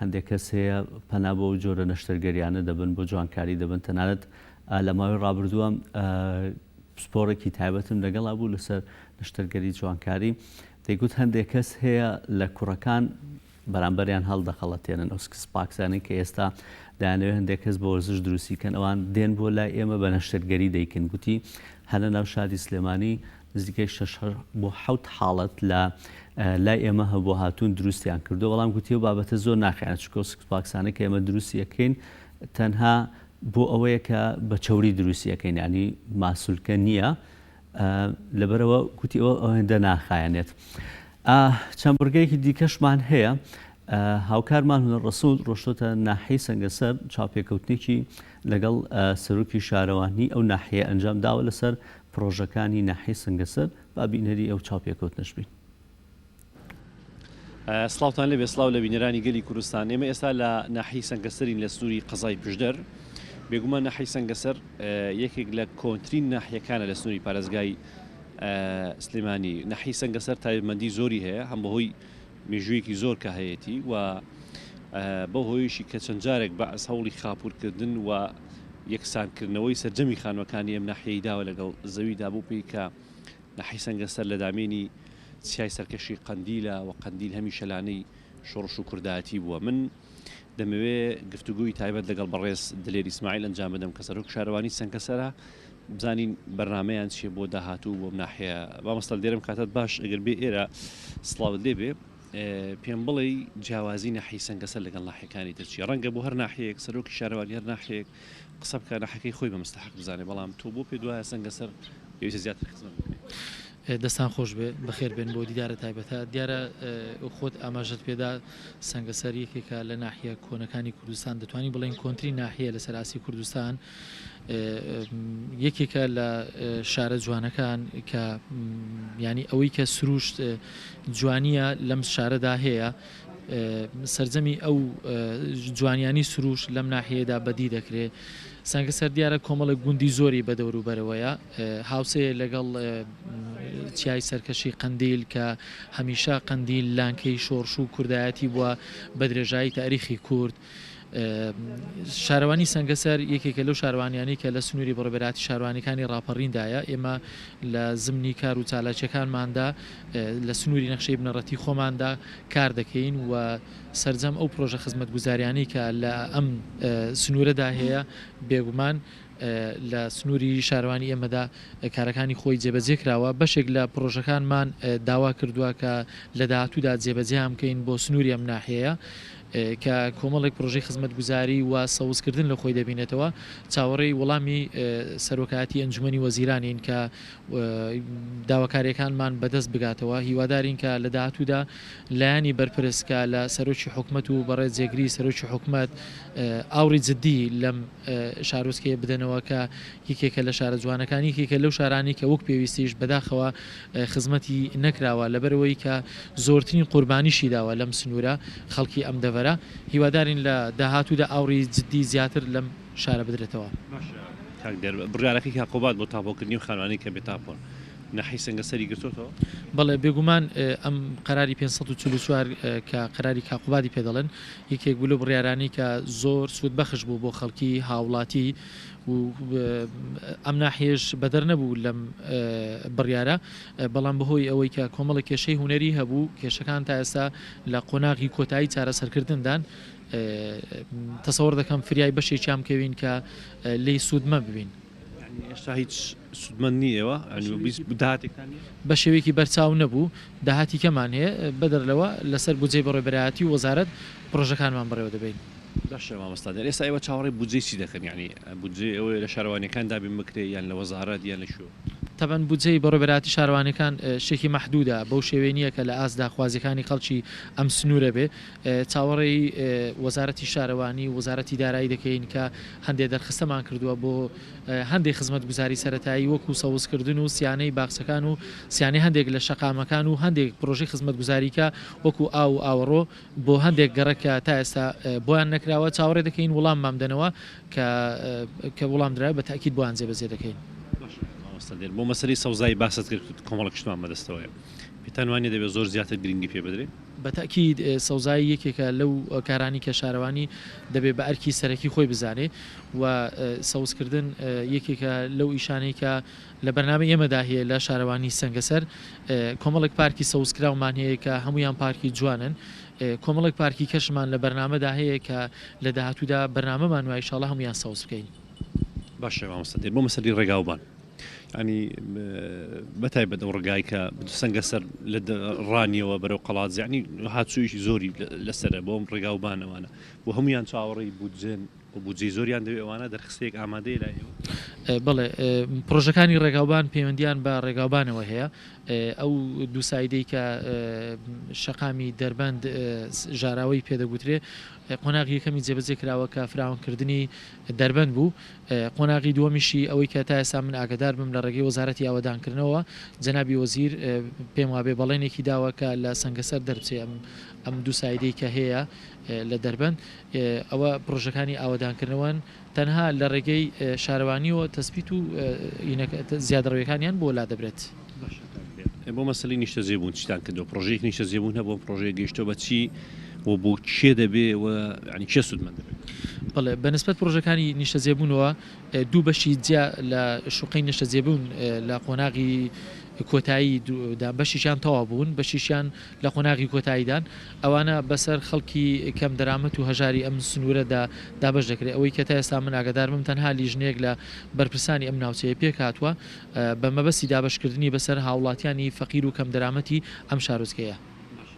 هەندێک کەس هەیە پەنا بۆ ئەو جۆرە نەشتەرگەریانە دەبن بۆ جوانکاری دەبن تەنانەت لە ماوەی ڕابردووە پسپۆڕێکی تایبەتم لەگەڵا بوو لەسەر نەشتەرگەری جوانکاری دەیگوت هەندێک کەس هەیە لە کوڕەکان بەرامبەریان هەڵدەخەڵەتێنن ئەو six packs انەی کە ئێستا دەیانەوێت هەندێک کەس بە وەرزش دروستی کەن ئەوان دێن بۆ لای ئێمە بە نەشتەرگەری دەیکەن گوتی هەر لە ناو شاری سلێمانی نزیکەی شەش بۆ حەوت حاڵەت لە لای ئێمە هەبوو هاتوون دروستیان کردو بەڵام گوتی ئەو بابەتە زۆر ناخیانە چونکە ئەو six packs انەی کە ئێمە دروستی ئەکەین تەنها بۆ ئەوەیە کە بە چەوری دروستی ئەکەین یانی ماسولکە نییە لەبەرئەوە گوتی ئەوە ئەوەندە ناخایەنێت. چەند بڕگەیەکی دیکەشمان هەیە هاوکارمان هونەر ڕەسوڵ ڕۆشتۆتە ناحیەی سەنگەسەر چاوپێکەوتنێکی لەگەڵ سەرۆکی شارەوانی ئەو ناحیە ئەنجام داوە لەسەر پڕۆژەکانی ناحیەی سەنگەسەر با بینەری ئەو چاوپێکەوتنەش بین. سڵاوتان لێبێ سڵاو لە بینەرانی گەلی کوردستان ئێمە ئێستا لە ناحیەی سەنگەسەرین لە سنووری قەزای پشدەر بێگومان ناحیەی سەنگەسەر یەکێک لە کۆنترین ناحیەکانە لە سنووری پارێزگای سلێمانی ناحیەی سەنگەسەر تایبەتمەندی زۆری هەیە هەم بەهۆی مێژوویەکی زۆر کە هەیەتی و بەو هۆیشی کە چەند جارێک بەعس هەوڵی خاپورکردن و یەکسانکردنەوەی سەرجەمی خانوەکانی ئەم ناحیەی داوە لەگەڵ زەویدا بۆ پێی کە ناحیەی سەنگەسەر لە دامێنی چیای سەرکەشی قەندیلە و قەندیل هەمیشە لانەی شۆڕش و کوردایەتی بووە. من دەمەوێ گفتوگۆی تایبەت لەگەڵ بەڕێز دلێر ئیسماعیل ئەنجام بدەم کە سەرۆک شارەوانی سەنگەسەرە بزانین بەرنامەیان چیە بۆ داهاتوو بۆ ناحیە. مامۆستا دلێرم کاتت باش ئەگەر بێ ئێرە سڵاوت لێ بێ پێم بڵێی جیاوازی ناحیەی سەنگەسەر لەگەڵ ناحیەکانی تر چیە؟ ڕەنگە بۆ هەر ناحیەیەک سەرۆکی شارەوانی هەر ناحیەیەک قسە بکا ناحیەکەی خۆی بە مستەحەق بزانێ بەڵام تۆ بۆ پێت وایە سەنگەسەر پێویستە زیاتر خزمەت بکرێت؟ دەستان خۆش بێ بەخێر بێن بۆ دیدارە تایبەتە دیارە خۆت ئاماژەت پێدا سەنگەسەر یەکێکە لە ناحیە کۆنەکانی کوردستان دەتوانین بڵێین کۆنترین ناحیە لەسەر ئاستی کوردستان یەکێکە لە شارە جوانەکان کە ینی ئەوەی کە سروشت جوانیە لەم شارەدا هەیە سەرجەمی ئەو جوانیانی سروشت لەم ناحیەیەدا بەدی دەکرێ. سەنگەسەر دیارە کۆمەڵێک گوندی زۆری بە دەوروبەرەوەیە، هاوسێیە لەگەڵ چیای سەرکەشی قەندیل کە هەمیشە قەندیل لانکەی شۆڕش و کوردایەتی بووە بە درێژایی تاریخی کورد. شارەوانی سەنگەسەر یەکێکە لەو شارەوانیانەی کە لە سنووری بەڕێوەبەرایەتی شارەوانیەکانی ڕاپەڕیندایە، ئێمە لە زمنی کار و چالاکیەکانماندا لە سنووری نەخشەی بنەڕەتی خۆماندا کار دەکەین و سەرجەم ئەو پرۆژە خزمەتگوزاریانەی کە لە ئەم سنوورەدا هەیە بێگومان لە سنووری شارەوانی ئێمەدا کارەکانی خۆی جێبەجێ کراوە، بەشێک لە پڕۆژەکانمان داوا کردووە کە لە داهاتوودا جێبەجێیان بکەین بۆ سنووری ئەم ناحیەیە کە کۆمەڵێک پڕۆژەی خزمەتگوزاری و سەوزکردن لە خۆی دەبینێتەوە، چاوەڕێی وەڵامی سەرۆکایەتی ئەنجومەنی وەزیرانین کە داواکارییەکانمان بەدەست بگاتەوە، هیوادارین کە لە داهاتوودا لایەنی بەرپرس کە لە سەرۆکی حکومەت و بەڕێز جێگری سەرۆکی حکومەت ئاوڕی جدی لەم شارۆچکەیە بدەنەوە کە یەکێکە لە شارە جوانەکان، یەکێکە لەو شارانەی کە وەک پێویستیش بەداخەوە خزمەتی نەکراوە لەبەرئەوەی کە زۆرترین قوربانیشی داوە لەم سنوورە خەڵکی ئەم دەڤەرە، هیوادارین لە داهاتوودا ئاوڕی جدی زیاتر لەم شارە بدرێتەوە. باشە کاک دێر، بڕیارەکەی کاک قوباد بۆ تاپۆکردنی ئەو خانوانەی کە بێ تاپۆن. ناحیەی سەنگەسەری گرتۆتەوە؟ بەڵێ بێگومان ئەم قەراری 544 کە قەراری کاقوبادی پێ دەڵێن یەکێک بوو لەو بڕیارانەی کە زۆر سوودبەخش بوو بۆ خەڵکی هاوڵاتی و ئەم ناحیەش بەدەر نەبوو لەم بڕیارە بەڵام بەهۆی ئەوەی کە کۆمەڵێک کێشەی هونەری هەبوو کێشەکان تا ئێستا لە قۆناغی کۆتایی چارەسەرکردندان تەسەوڕ دەکەم فریای بەشێکیان بکەوین کە لێی سوودمەند ببین. یانی هێشتا هیچ سوودمەند نی ئێوە؟ داهاتێکتان نییە؟ بە شێوەیەکی بەرچاو نەبوو، داهاتی کەمان هەیە، بەدەر لەوە لەسەر بودجەی بەڕێوەبەرایەتی و وەزارەت پڕۆژەکانمان بەڕێوە دەبەین. باشە مامۆستا دیار ئێستا ئێوە چاوەڕێی بودجەی چی دەکەن؟ یانی بودجەی ئەوەیە لە شارەوانیەکان دابین بکرێ یان لە وەزارەت یان لە کوێوە؟ تەبعەن بودجەی بەڕێوەبەرایەتی شارەوانیەکان شتێکی مەحدودە، بەو شێوەیە نییە کە لە ئاست داخوازیەکانی خەڵکی ئەم سنوورە بێ، چاوەڕێی وەزارەتی شارەوانی و وەزارەتی دارایی دەکەین کە هەندێ دەرخستەمان کردووە بۆ هەندێک خزمەتگوزاری سەرەتایی وەکو سەوزکردن و سیانەی باخچەکان و سیانەی هەندێک لە شەقامەکان و هەندێک پرۆژەی خزمەتگوزاری کە وەکو ئاو و ئاوەڕۆ بۆ هەندێک گەڕەک کە تا ئێستا بۆیان نەکراوە چاوەڕێ دەکەین وڵاممان بدەنەوە کە کە وڵام درایەوە بە تەئکید بۆیان جێبەجێ دەکەین. باشە مامۆستا دێر بۆ مەسەلەی سەوزایی باست کرد کۆمەڵێک شتمان بەدەستەوەیە پێتان وانیە دەبێت زۆر زیاتر گرنگی پێ بدرێ؟ بە تەئکید سەوزایی یەکێکە لەو کارانەی کە شارەوانی دەبێ بە ئەرکی سەرەکی خۆی بزانێ و سەوزکردن یەکێکە لەو ئیشانەی کە لە بەرنامەی ئێمەدا هەیە لە شارەوانی سەنگەسەر کۆمەڵێک پارکی سەوزکراومان هەیە کە هەموویان پارکی جوانن کۆمەڵێک پارکی کەشمان لە بەرنامەدا هەیە کە لە داهاتوودا بەرنامەمان وایە ئیشاڵا هەموویان سەوز بکەین. باشە مامۆستا دێن بۆ مەسەلی ڕێگاوبان ینی بە تایبەت ئەو ڕگای کە سەنگەسەر لە ڕانیەوە بەرەو قەڵات زیانی هاتوویی زۆری لەسرە بۆم ڕێگاوبانەوانە بۆ هەمویان چاوەڕێی بودجێن و بودجەی زۆریان دەوێت ئەوانە دەرخستەیەک ئامادەیە لای ئێوە؟ بەڵێ پڕۆژەکانی ڕێگاوبان پەیوەندیان بە ڕێگاوبانەوە هەیە ئەو دووسایدەی کە شەقامی دەربەند ژاراوەی پێدەگوترێ قۆناغی یەکەمی جێبەجێ کراوە کە فراوانکردنی دەربەند بوو قۆناغی دووەمیشی ئەوەی کە تا ئێستا من ئاگادار بم لە ڕێگەی وەزارەتی ئاوەدانکردنەوە جەنابی وەزیر پێم وابێ بەڵێنێکی داوە کە لە سەنگەسەر دەربچێ ئەم ئەم دووسایدەی کە هەیە لە دەربەند ئەوە پڕۆژەکانی ئاوەدانکردنەوەن تەنها لە ڕێگەی شارەوانیەوە تەسبیت و زیادەڕەویەکانیان بۆ لادەبرێت. باشە کاک بێ بۆ مەسەلەی نیشتەجێبوون چیتان کردووە پڕۆژەیەک نیشتەجێبوون هەبوو ئەم پڕۆژەیە گەیشتووە بە چی و بۆ کێ دەبێ و یانی کێ سوودمەند دەبێت؟ بەڵێ بە نسبەت پڕۆژەکانی نیشتەجێبوونەوە دوو بەشی جیا لە شوقەی نیشتەجێبوون لە قۆناغی کۆتایی دا بەشیشیان تەواو بوون بەشیشیان لە قۆناغی کۆتاییدان، ئەوانە بەسەر خەڵکی کەم دەرامەت و هەژاری ئەم سنوورەدا دابەش دەکرێت، ئەوەی کە تا ئێستا من ئاگادار بم تەنها لیژنەیەک لە بەرپرسانی ئەم ناوچەیە پێکهاتووە بە مەبەستی دابەشکردنی بەسەر هاوڵاتیانی فەقیر و کەم دەرامەتی ئەم شارۆچکەیە. باشە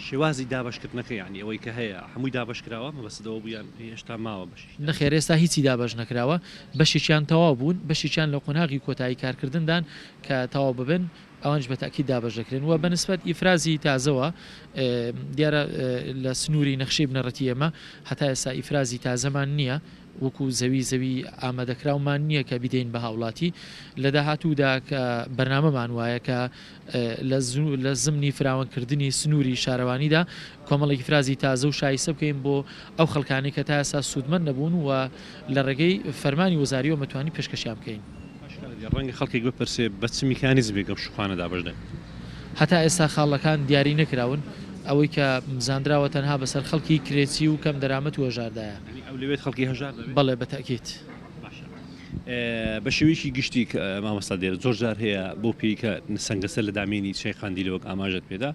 شێوازی دابەشکردنەکە یانی ئەوەی کە هەیە هەمووی دابەشکراوە مەبەستت ئەوە بوو یان هێشتا ماوە بەشێکی؟ نەخێر ئێستا هیچی دابەش نەکراوە، بەشێکیان تەواو بوون، بەشێکیان لە قۆناغی کۆتایی کارکردندان کە تەواو ببن ئەوانیش بە تەئکید دابەش دەکرێن و بە نسبەت ئیفرازی تازەوە دیارە لە سنووری نەخشەی بنەڕەتی ئێمە هەتا ئێستا ئیفرازی تازەمان نییە وەکو زەوی زەوی ئامادەکراومان نییە کە بیدەین بە هاوڵاتی لە داهاتوودا کە بەرنامەمان وایە کە لە زمنی فراوانکردنی سنووری شارەوانیدا کۆمەڵێک ئیفرازی تازە و شایستە بکەین بۆ ئەو خەڵکانەی کە تا ئێستا سوودمەند نەبوون و لە ڕێگەی فەرمانی وەزاریەوە مەتوانین پێشکەشیان بکەین. باشە کاک دیار، ڕەنگە خەڵکێک بپرسێ بە چ میکانیزمێک ئەم شوقانە دابەش دەکرێن؟ هەتا ئێستا خاڵەکان دیاری نەکراون، ئەوەی کە زاندراوە تەنها بەسەر خەڵکی کرێچی و کەم دەرامەت و هەژاردایە. یانی ئەولەویەت خەڵکی هەژار دەبێت؟ بەڵێ بە تەئکید. باشە بە شێوەیەکی گشتی مامۆستا دێر زۆر جار هەیە بەو پێی کە سەنگەسەر لە دامێنی چیای قەندیلە وەک ئاماژەت پێدا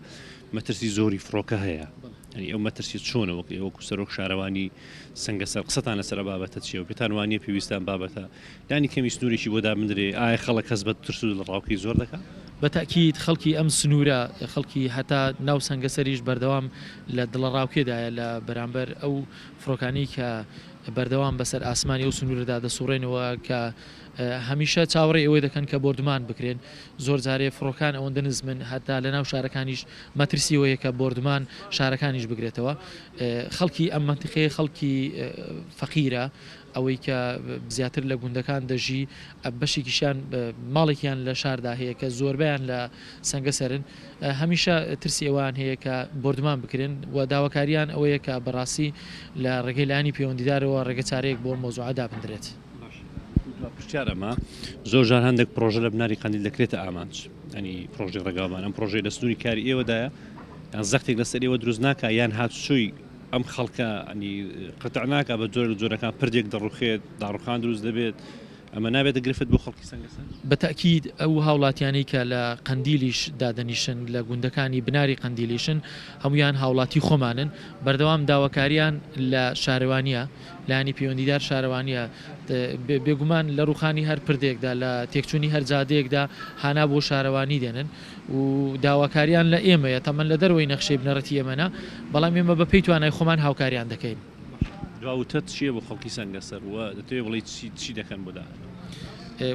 مەترسی زۆری فڕۆکە هەیە یانی ئەو مەترسی چۆنە وەک ئێوە وەکو سەرۆک شارەوانی سەنگەسەر قسەتان لەسەر ئەم بابەتە چییە و پێتان وانییە پێویستە ئەم بابەتە لانی کەمی سنوورێکی بۆ دابندرێ ئایا خەڵک هەست بە ترس و دڵەڕاوکێی زۆر دەکا؟ بە تەئکید خەڵکی ئەم سنوورە خەڵکی هەتا ناو سەنگەسەریش بەردەوام لە دڵەڕاوکێدایە لە بەرامبەر ئەو فڕۆکانەی کە بەردەوام بەسەر ئاسمانی ئەو سنوورەدا دەسوڕێنەوە کە هەمیشە چاوەڕێی ئەوەی دەکەن کە بۆردومان بکرێن، زۆر جارێ فڕۆکان ئەوەندە نزمن هەتا لەناو شارەکانیش مەترسی ئەوەیە کە بۆردومان شارەکانیش بگرێتەوە. خەڵکی ئەم مەنتیقەیە خەڵکی فەقیرە، ئەوەی کە زیاتر لە گوندەکان دەژی، بەشێکیشیان ماڵێکیان لە شاردا هەیە کە زۆربەیان لە سەنگەسەرن، هەمیشە ترسی ئەوەیان هەیە کە بۆردومان بکرێن و داواکارییان ئەوەیە کە بەڕاستی لە ڕێگەی لایەنی پەیوەندیدارەوە ڕێگەچارەیەک بۆ ئەم مەوزوعە دابندرێت. باشە. دوا پرسیار ئەمە زۆر جار هەندێک پرۆژە لە بناری قەندیل دەکرێتە ئامانج ئەنی پرۆژەی ڕێگاوبان ئەم پرۆژەی لە سنووری کاری ئێوەدایە یان زەختێک لەسەر ئێوە دروست ناکا یان هاتوچۆی ئەم خەڵکە ئەنی قەتع ناکا بە جۆرە جۆرەکان پردێک دەڕوخێت داڕوخان دروست دەبێت ئەمە نابێتە گرفت بۆ خەڵکی سەنگەسەر؟ بە تەئکید ئەو هاوڵاتیانەی کە لە قەندیلیش دادەنیشن، لە گوندەکانی بناری قەندیلیشن، هەموویان هاوڵاتی خۆمانن، بەردەوام داواکاریان لە شارەوانییە، لایەنی پەیوەندیدار شارەوانییە، بێگومان لە ڕووخانی هەر پردێکدا، لە تێکچوونی هەر جادەیەکدا هانا بۆ شارەوانی دێنن و داواکاریان لە ئێمەیە، تەمەن لە دەرەوەی نەخشەی بنەڕەتی ئێمە نا، بەڵام ئێمە بەپێی توانای خۆمان هاوکاریان دەکەین. دوا وتەت چییە بۆ خەڵکی سەنگەسەر و دەتەوێت بڵێی چی چی دەکەن بۆ داهاتوو؟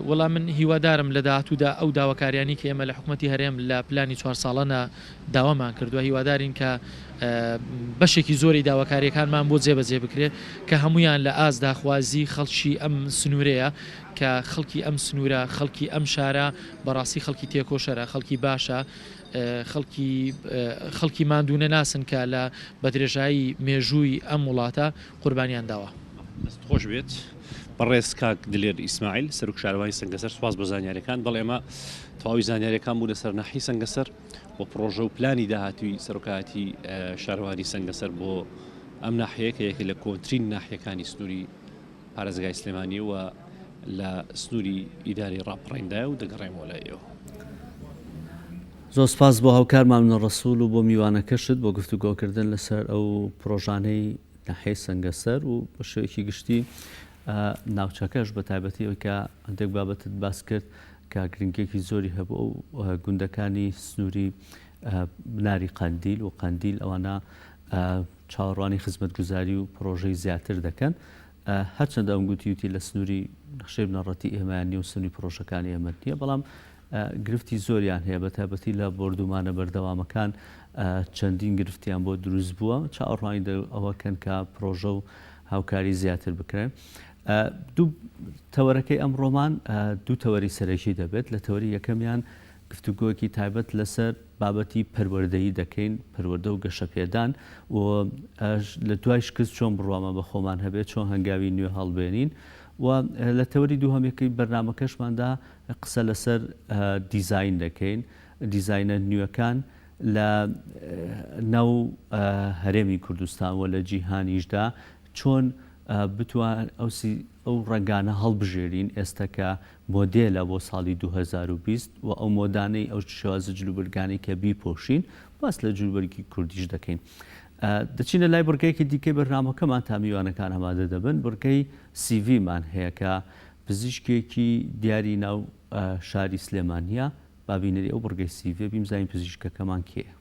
وەڵا من هیوادارم لە داهاتوودا ئەو داواکاریانەی کە ئێمە لە حکومەتی هەرێم لە پلانی چوار ساڵەنا داوامان کردووە هیوادارین کە بەشێکی زۆری داواکاریەکانمان بۆ جێبەجێ بکرێت کە هەموویان لە ئاست داخوازی خەڵکی ئەم سنوورەیە کە خەڵکی ئەم سنوورە خەڵکی ئەم شارە بەڕاستی خەڵکی تێکۆشەرە خەڵکی باشە خەڵکی خەڵکی ماندوونەناسن کە لە بە درێژایی مێژووی ئەم وڵاتە قوربانیان داوە. دەست خۆش بێت بەڕێز کاک دلێر ئیسماعیل سەرۆک شارەوانی سەنگەسەر سوپاس بۆ زانیاریەکان بەڵێ ئەمە تەواوی زانیاریەکان بوو لەسەر ناحیەی سەنگەسەر و پڕۆژە و پلانی داهاتووی سەرۆکایەتی شارەوانی سەنگەسەر بۆ ئەم ناحیەیە کە یەکێک لە کۆنترین ناحیەکانی سنووری پارێزگای سلێمانی و لە سنووری ئیداری ڕاپەڕیندایە و دەگەڕێمەوە لای ئێوە. زۆر سپاس بۆ هاوکارمان منە ڕەسوول و بۆ میوانەکەشت بۆ گفتوگۆکردن لەسەر ئەو پڕۆژانەی ناحیەی سەنگەسەر و بە شێوەیەکی گشتی ناوچەکەش بە تایبەتی ئەوەی کە هەندێک بابەتت باس کرد کە گرنگیەکی زۆری هەبوو ئەو گوندەکانی سنووری بناری قەندیل و قەندیل ئەوانە چاوەڕوانی خزمەتگوزاری و پڕۆژەی زیاتر دەکەن هەرچەندە ئەم گوتیوتی لە سنووری نەخشەی بنەڕەتی ئێمەیان نیە و سنووری پڕۆژەکانی ئێمە نییە بەڵام گرفتی زۆریان هەیە بە تایبەتی لە بۆردومانە بەردەوامەکان چەندین گرفتیان بۆ دروست بووە چاوەڕوانی ئەوە کەن کە پڕۆژە و هاوکاری زیاتر بکرێن. دوو تەوەرەکەی ئەمڕۆمان دوو تەوەری سەرەکی دەبێت لە تەوەری یەکەمیان گفتوگۆیەکی تایبەت لەسەر بابەتی پەروەردەیی دەکەین، پەروەردە و گەشەپێدان و لە دوای شکست چۆن بڕوامان بە خۆمان هەبێت، چۆن هەنگاوی نوێ هەڵبێنین و لە تەوەری دووهەمەکەی بەرنامەکەشماندا قسە لەسەر دیزاین دەکەین، دیزاینە نوێکان لە ناو هەرێمی کوردستان و لە جیهانیشدا چۆن بتوان ئەو ڕەنگانە هەڵبژێرین ئێستا کە مۆدێلە بۆ ساڵی 2020 و ئەو مۆدانەی ئەو شێوازە جلوبەرگانەی کە بیپۆشین باس لە جلوبەرگی کوردیش دەکەین. دەچینە لای بڕگەیەکی دیکەی بەرنامەکەمان تا میوانەکان ئامادە دەبن بڕگەی سیڤیمان هەیە کە پزیشکێکی دیاری ناو شاری سلێمانیە با بینەری ئەو بڕگەی سیڤیە بیم زانین پزیشکەکەمان کێیە.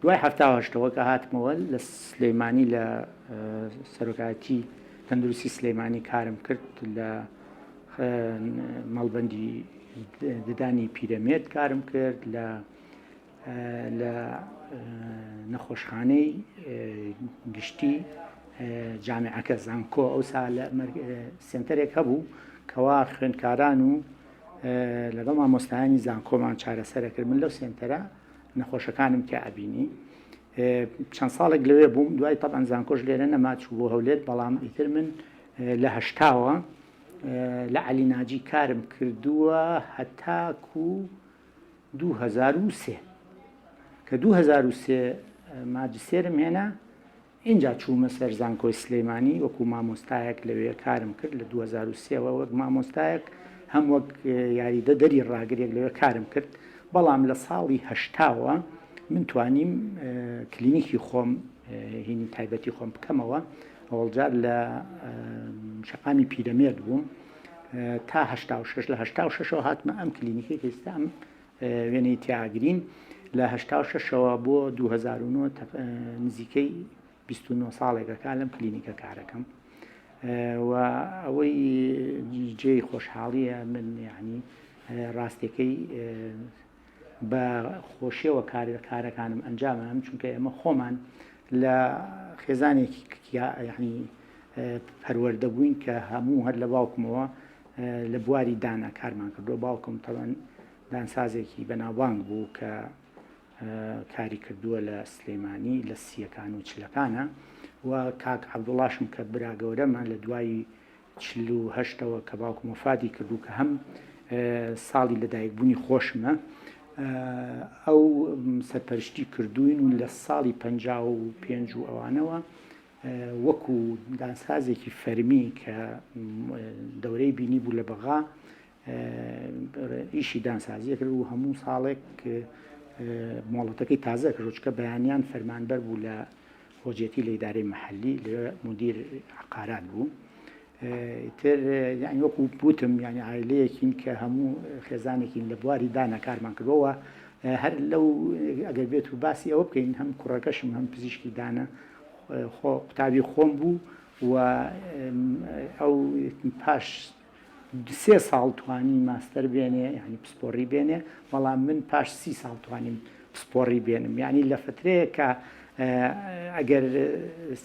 دوای حەفتا و هەشتەوە کە هاتمەوە لە سلەیمانی لە سەرۆکایەتی تەندروستی سلەیمانی کارم کرد لە مەڵبەندی ددانی پیرەمێرد کارم کرد لە لە نەخۆشخانەی گشتی جامیعەکە زانکۆ ئەوسا لە سێنتەرێک هەبوو کەوا خوێندکاران و لەگەڵ مامۆستایانی زانکۆمان چارەسەرە کرد من لەو سێنتەرە نەخۆشەکانم تیا ئەبینی چەند ساڵێک لەوێ بووم دوای تەبعەن زانکۆش لێرە نەما چوو بۆ هەولێر بەڵام ئیتر من لە هەشتاوە لە عەلی ناجی کارم کردووە هەتاکو 2003 کە 2003 ماجستێرم هێنا ئینجا چوومە سەر زانکۆی سلێمانی وەکو مامۆستایەک لەوێ کارم کرد لە 2003 وە وەک مامۆستایەک هەم وەک یاریدە دەری ڕاگرێک لەوێ کارم کرد بەڵام لە ساڵی هەشتاوە من توانیم کلینیکی خۆم هینی تایبەتی خۆم بکەمەوە. ئەوەڵجار لە شەقامی پیرەمێرد بووم تا 86 لە 86ەوە هاتمە ئەم کلینیکەی کە ئێستا ئەم وێنەی تیاگرین لە 86ەوە بۆ 2009 نزیکەی 29 ساڵێکەکە لەم کلینیکە کارەکەم و ئەوەی جێی خۆشحاڵیە من یعنی ڕاستەکەی بە خۆشیەوە کارەکانم ئەنجام ئەدەم چونکە ئێمە خۆمان لە خێزانێکی یعنی پەروەردە بووین کە هەموو هەر لە باوکمەوە لە بواری دانا کارمان کردو باوکم تەوان دانسازێکی بەناوبانگ بوو کە کاری کردووە لە سلەیمانی لە سیەکان و چلەکانە و کاک عەبدوڵاشم کە برا گەورەمە لە دوای 48 ەوە کە باوکم وەفاتی کرد و کە هەم ساڵی لەدایکبوونی خۆشمە ئەو سەرپەرشتی کردوین و لە ساڵی 55 و ئەوانەوە وەکو دانسازێکی فەرمی کە دەورەی بینی بوو لە بەغا ئیشی دانسازیە کرد و هەموو ساڵێک مۆڵەتەکەی تازە کرد چکە بەیانیان فەرمانبەر بوو لە خۆجێتی لە ئیدارەی مەحەلی لەوێ مودیر عەقارات بوو. ئیتر یانی وەکو وتم یانی عایلەیەکین کە هەموو خێزانێکین لە بواری دانا کارمان کردووە هەر لەو ئەگەر بێت و باسی ئەوە بکەین هەم کوڕەکەشم هەم پزیشکی دانە خۆ قوتابی خۆم بوو و ئەو پاش سێ ساڵ توانی ماستەر بێنێ یانی پسپۆڕی بێنێ بەڵام من پاش سی ساڵ توانیم پسپۆڕی بێنم یانی لە فترەیە کە ئەگەر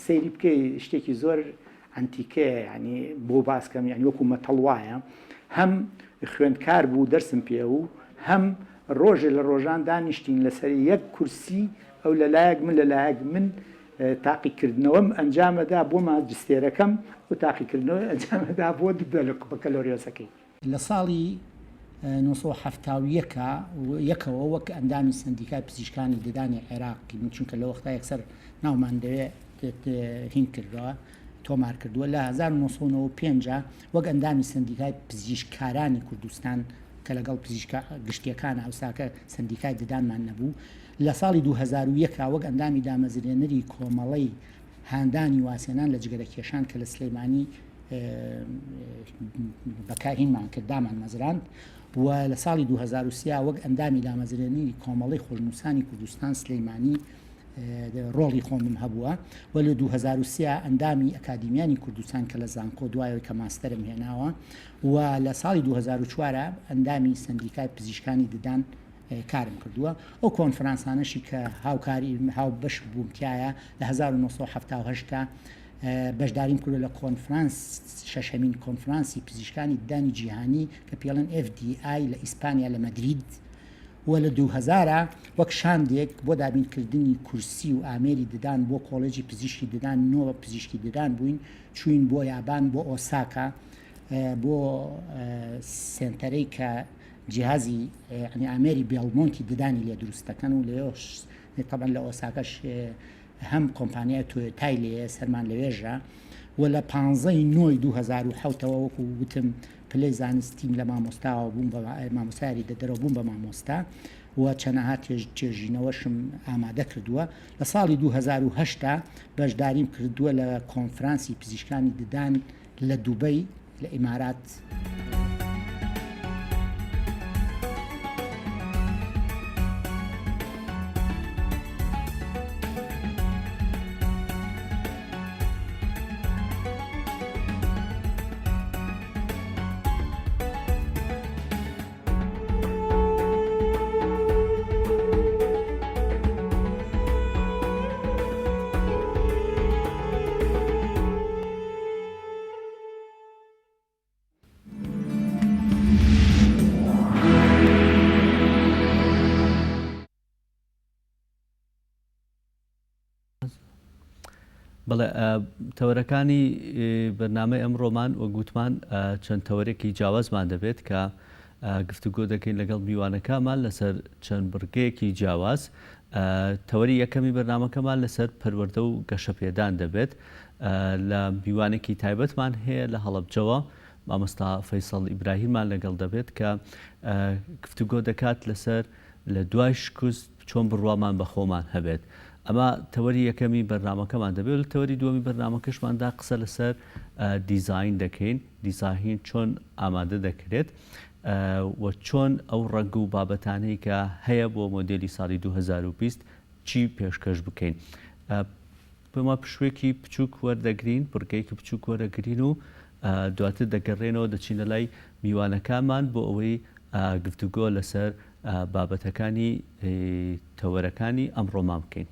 سەیری بکەی شتێکی زۆر ئەنتیکەیە ینی بۆ باسکەم یانی وەکو مەتەڵ وایە هەم خوێندکار بوو دەرسم پێ و هەم ڕۆژێ لە ڕۆژان دانیشتین لەسەر یەک کورسی ئەو لەلایەک من لەلایەک من تاقیکردنەوەم ئەنجامەدا بۆ ماجستێرەکەم و تاقیکردنەوەی ئەنجامەدا بۆ بەکەلۆریۆسەکەی. لە ساڵی 971 یەکەوە وەک ئەندامی سەندیکای پزیشکانی ددانی عێراق من چونکە لە وەختا یەکسەر ناومان دەوێ هین کردووە تۆمار کردووە لە 1995 وەک ئەندامی سەندیکای پزیشکارانی کوردستان کە لەگەڵ پزیشکە گشتیەکان ئەوساکە سەندیکای ددانمان نەبوو لە ساڵی 2001 وەک ئەندامی دامەزرێنەری کۆمەڵەی هاندانی وازهێنان لە جگەرەکێشان کە لە سلەیمانی بەکارهینمان کرد دامان مەزراند و لە ساڵی 2023 وەک ئەندامی دامەزرێنەری کۆمەڵەی خۆشنووسانی کوردستان سلەیمانی ڕۆڵی خۆمم هەبووە و لە 2023 ئەندامی ئەکادیمیانی کوردستان کە لە زانکۆ دوایەوەی کە ماستەرم هێناوە و لە ساڵی 2004 ئەندامی سەندیکای پزیشکانی ددان کارم کردووە ئەو کۆنفرانسانەشی کە هاوکاری هاوبەش بووم تایە لە 1970 تا بەشداریم کردووە لە کۆنفرانس شەشەمین کۆنفرانسی پزیشکانی ددانی جیهانی کە پێڵێن FDI لە ئیسپانیا لە مەدرید و لە 2000 وەک شاندێک بۆ دابینکردنی کورسی و ئامێری ددان بۆ کۆڵێجی پزیشکی ددان نۆ پزیشکی ددان بووین چوین بۆ یابان بۆ ئۆساکا بۆ سێنتەرەی کە جیهازی یعنی ئامێری بێڵمۆنتی ددانی لێ دروست دەکەن و لەوێش تەبعەن لە ئۆساکەش هەم کۆمپانیای تۆیۆتای لێیە سەرمان لەوێژە و لە پانزەی نۆی 2007ەوە وەکو وتم پلەی زانستیم لە مامۆستاوە بووم بە مامۆستا یاریدەدەرەوە بووم بە مامۆستا و چەنەها توێژینەوەشم ئامادە کردووە لە ساڵی 2008 بەشداریم کردووە لە کۆنفرانسی پزیشکانی ددان لە دوبەی لە ئیمارات. بەڵێ تەوەرەکانی بەرنامەی ئەمڕۆمان وەک گوتمان چەند تەوەرێکی جیاوازمان دەبێت کە گفتوگۆ دەکەین لەگەڵ میوانەکەمان لەسەر چەند بڕگەیەکی جیاواز تەوەری یەکەمی بەرنامەکەمان لەسەر پەروەردە و گەشەپێدان دەبێت لە میوانێکی تایبەتمان هەیە لە هەڵەبجەوە مامۆستا فەیسەڵ ئیبراهیمان لەگەڵ دەبێت کە گفتوگۆ دەکات لەسەر لە دوای شکست چۆن بڕوامان بە خۆمان هەبێت. ئەمە تەوەری یەکەمی بەرنامەکەمان دەبێت لە تەوەری دووەمی بەرنامەکەشماندا قسە لەسەر دیزاین دەکەین دیزاین چۆن ئامادە دەکرێت و چۆن ئەو ڕەنگ و بابەتانەی کە هەیە بۆ مۆدێلی ساڵی 2020 چی پێشکەش بکەین. پێم وا پشووێکی بچووک وەردەگرین، بڕگەیەکی بچووک وەرەگرین و دواتر دەگەڕێنەوە دەچینە لای میوانەکانمان بۆ ئەوەی گفتوگۆ لەسەر بابەتەکانی تەوەرەکانی ئەمڕۆمان بکەین.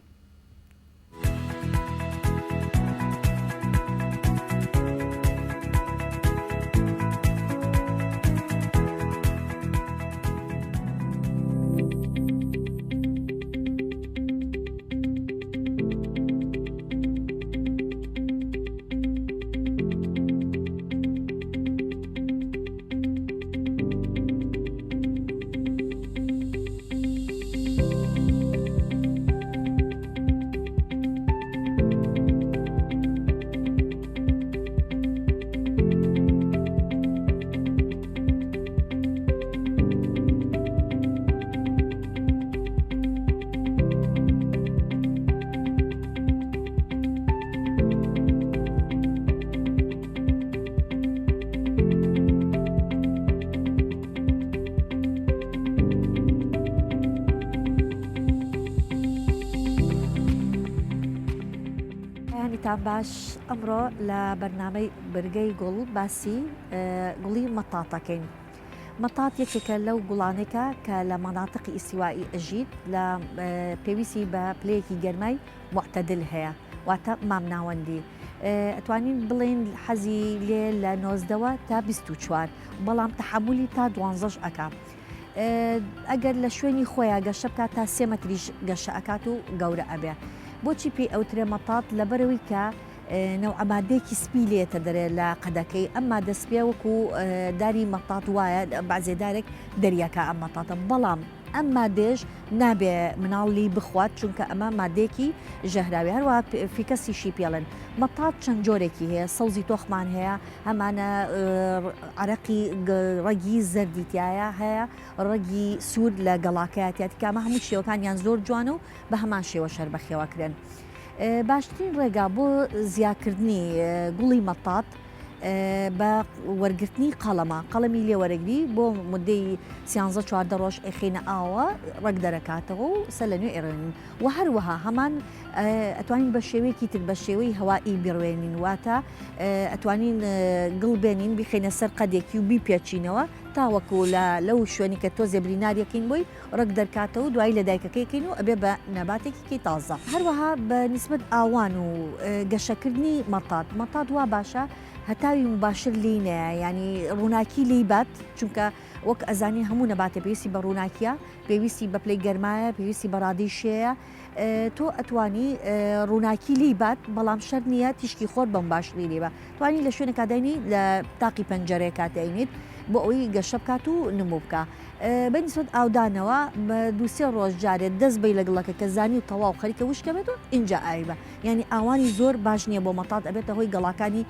بەیانیتان باش ئەمڕۆ لە بەرنامەی برگەی گوڵ باسی گوڵی مەتاتەکەین. مەتات یەکێکە لەو گوڵانێکە کە لە مەناتقی ئیستیوائی ئەژیت لە پێویستی بە پلەیەکی گەرمای معتدل هەیە واتە مامناوەندی ئەتوانین بڵێین حەزی لێ لە نۆزدەوە تا 24 بەڵام تەحەمولی تا دوانزەش ئەکا ئەگەر لە شوێنی خۆیان گەشە بکات تا سێ مەتریش گەشە ئەکات و گەورە ئەبێ بۆچی پێی ئەوترێ مەتات لەبەرەوەی کە نەوعە مادەیەکی سپی لێتە دەرێ لە قەدەکەی ئەم مادە سپیە وەکو داری مەتات وایە بەعزێ دارێک دەریاکە ئەم مەتاتە بەڵام ئەم مادەیەش نابێ مناڵ لی بخوات چونکە ئەمە مادەیەکی ژەهراوی هەروە فیکەسیشی پێڵێن مەتات چەند جۆرێکی هەیە سەوزی تۆخمان هەیە هەمانە عرەقی ڕەگی زەردی تایە هەیە ڕەگی سوور لە گەڵاکەیاتیاتی کامە هەموو شێوەکانیان زۆر جوانە و بە هەمان شێوە شەر بەخێوەکرێن. باشترین ڕێگا بۆ زیاکردنی گوڵی مەتات بە وەرگرتنی قەڵەمە، قەڵەمی لێ وەرەگری بۆ مدەی سیانزە 14 ڕۆژ ئەیخەینە ئاوە ڕەگ دەرەکاتەوە و سەر لە نوێ ئەیڕوێنین و هەروەها هەمان ئەتوانین بە شێوەیەکی تر بە شێوەی هەوایی بیڕوێنین واتە ئەتوانین گڵ بێنین بیخەینە سەر قەدێکی و بیپێچینەوە تاوەکو لە لەو شوێنی کە تۆزێ بریناریەکەین بۆی ڕەگ دەرکاتەوە و دوایی لە دایکەکەی کەین و ئەبێ بە نەباتێکی کەی تازە. هەروەها بە نیسبەت ئاوان و گەشەکردنی مەتات، مەتات وا باشە هەتاوی موباشر لێی نەیە یانی ڕووناکی لێی بات چونکە وەک ئەزانین هەموو نەباتێ پێویستی بە ڕووناکیە پێویستی بە پلەی گەرمایە پێویستی بە ڕادەی شێیە تۆ ئەتوانی ڕووناکی لێی بات بەڵام شەرت نییە تیشکی خۆر بە موباشری لێ بە توانی لە شوێنێکا داینی لە تاقی پەنجەرەیەکا داینیت بۆ ئەوەی گەشە بکات و نمو بکا بە نیسبەت ئاودانەوە بە دوو سێ ڕۆژ جارێ دەست بەی لە گڵەکە کە زانی و تەواو خەریکە وشکە بێتەوە ئینجا ئاوی بە یانی ئاوانی زۆر باش نییە بۆ مەتات ئەبێتە هۆی گەڵاکانی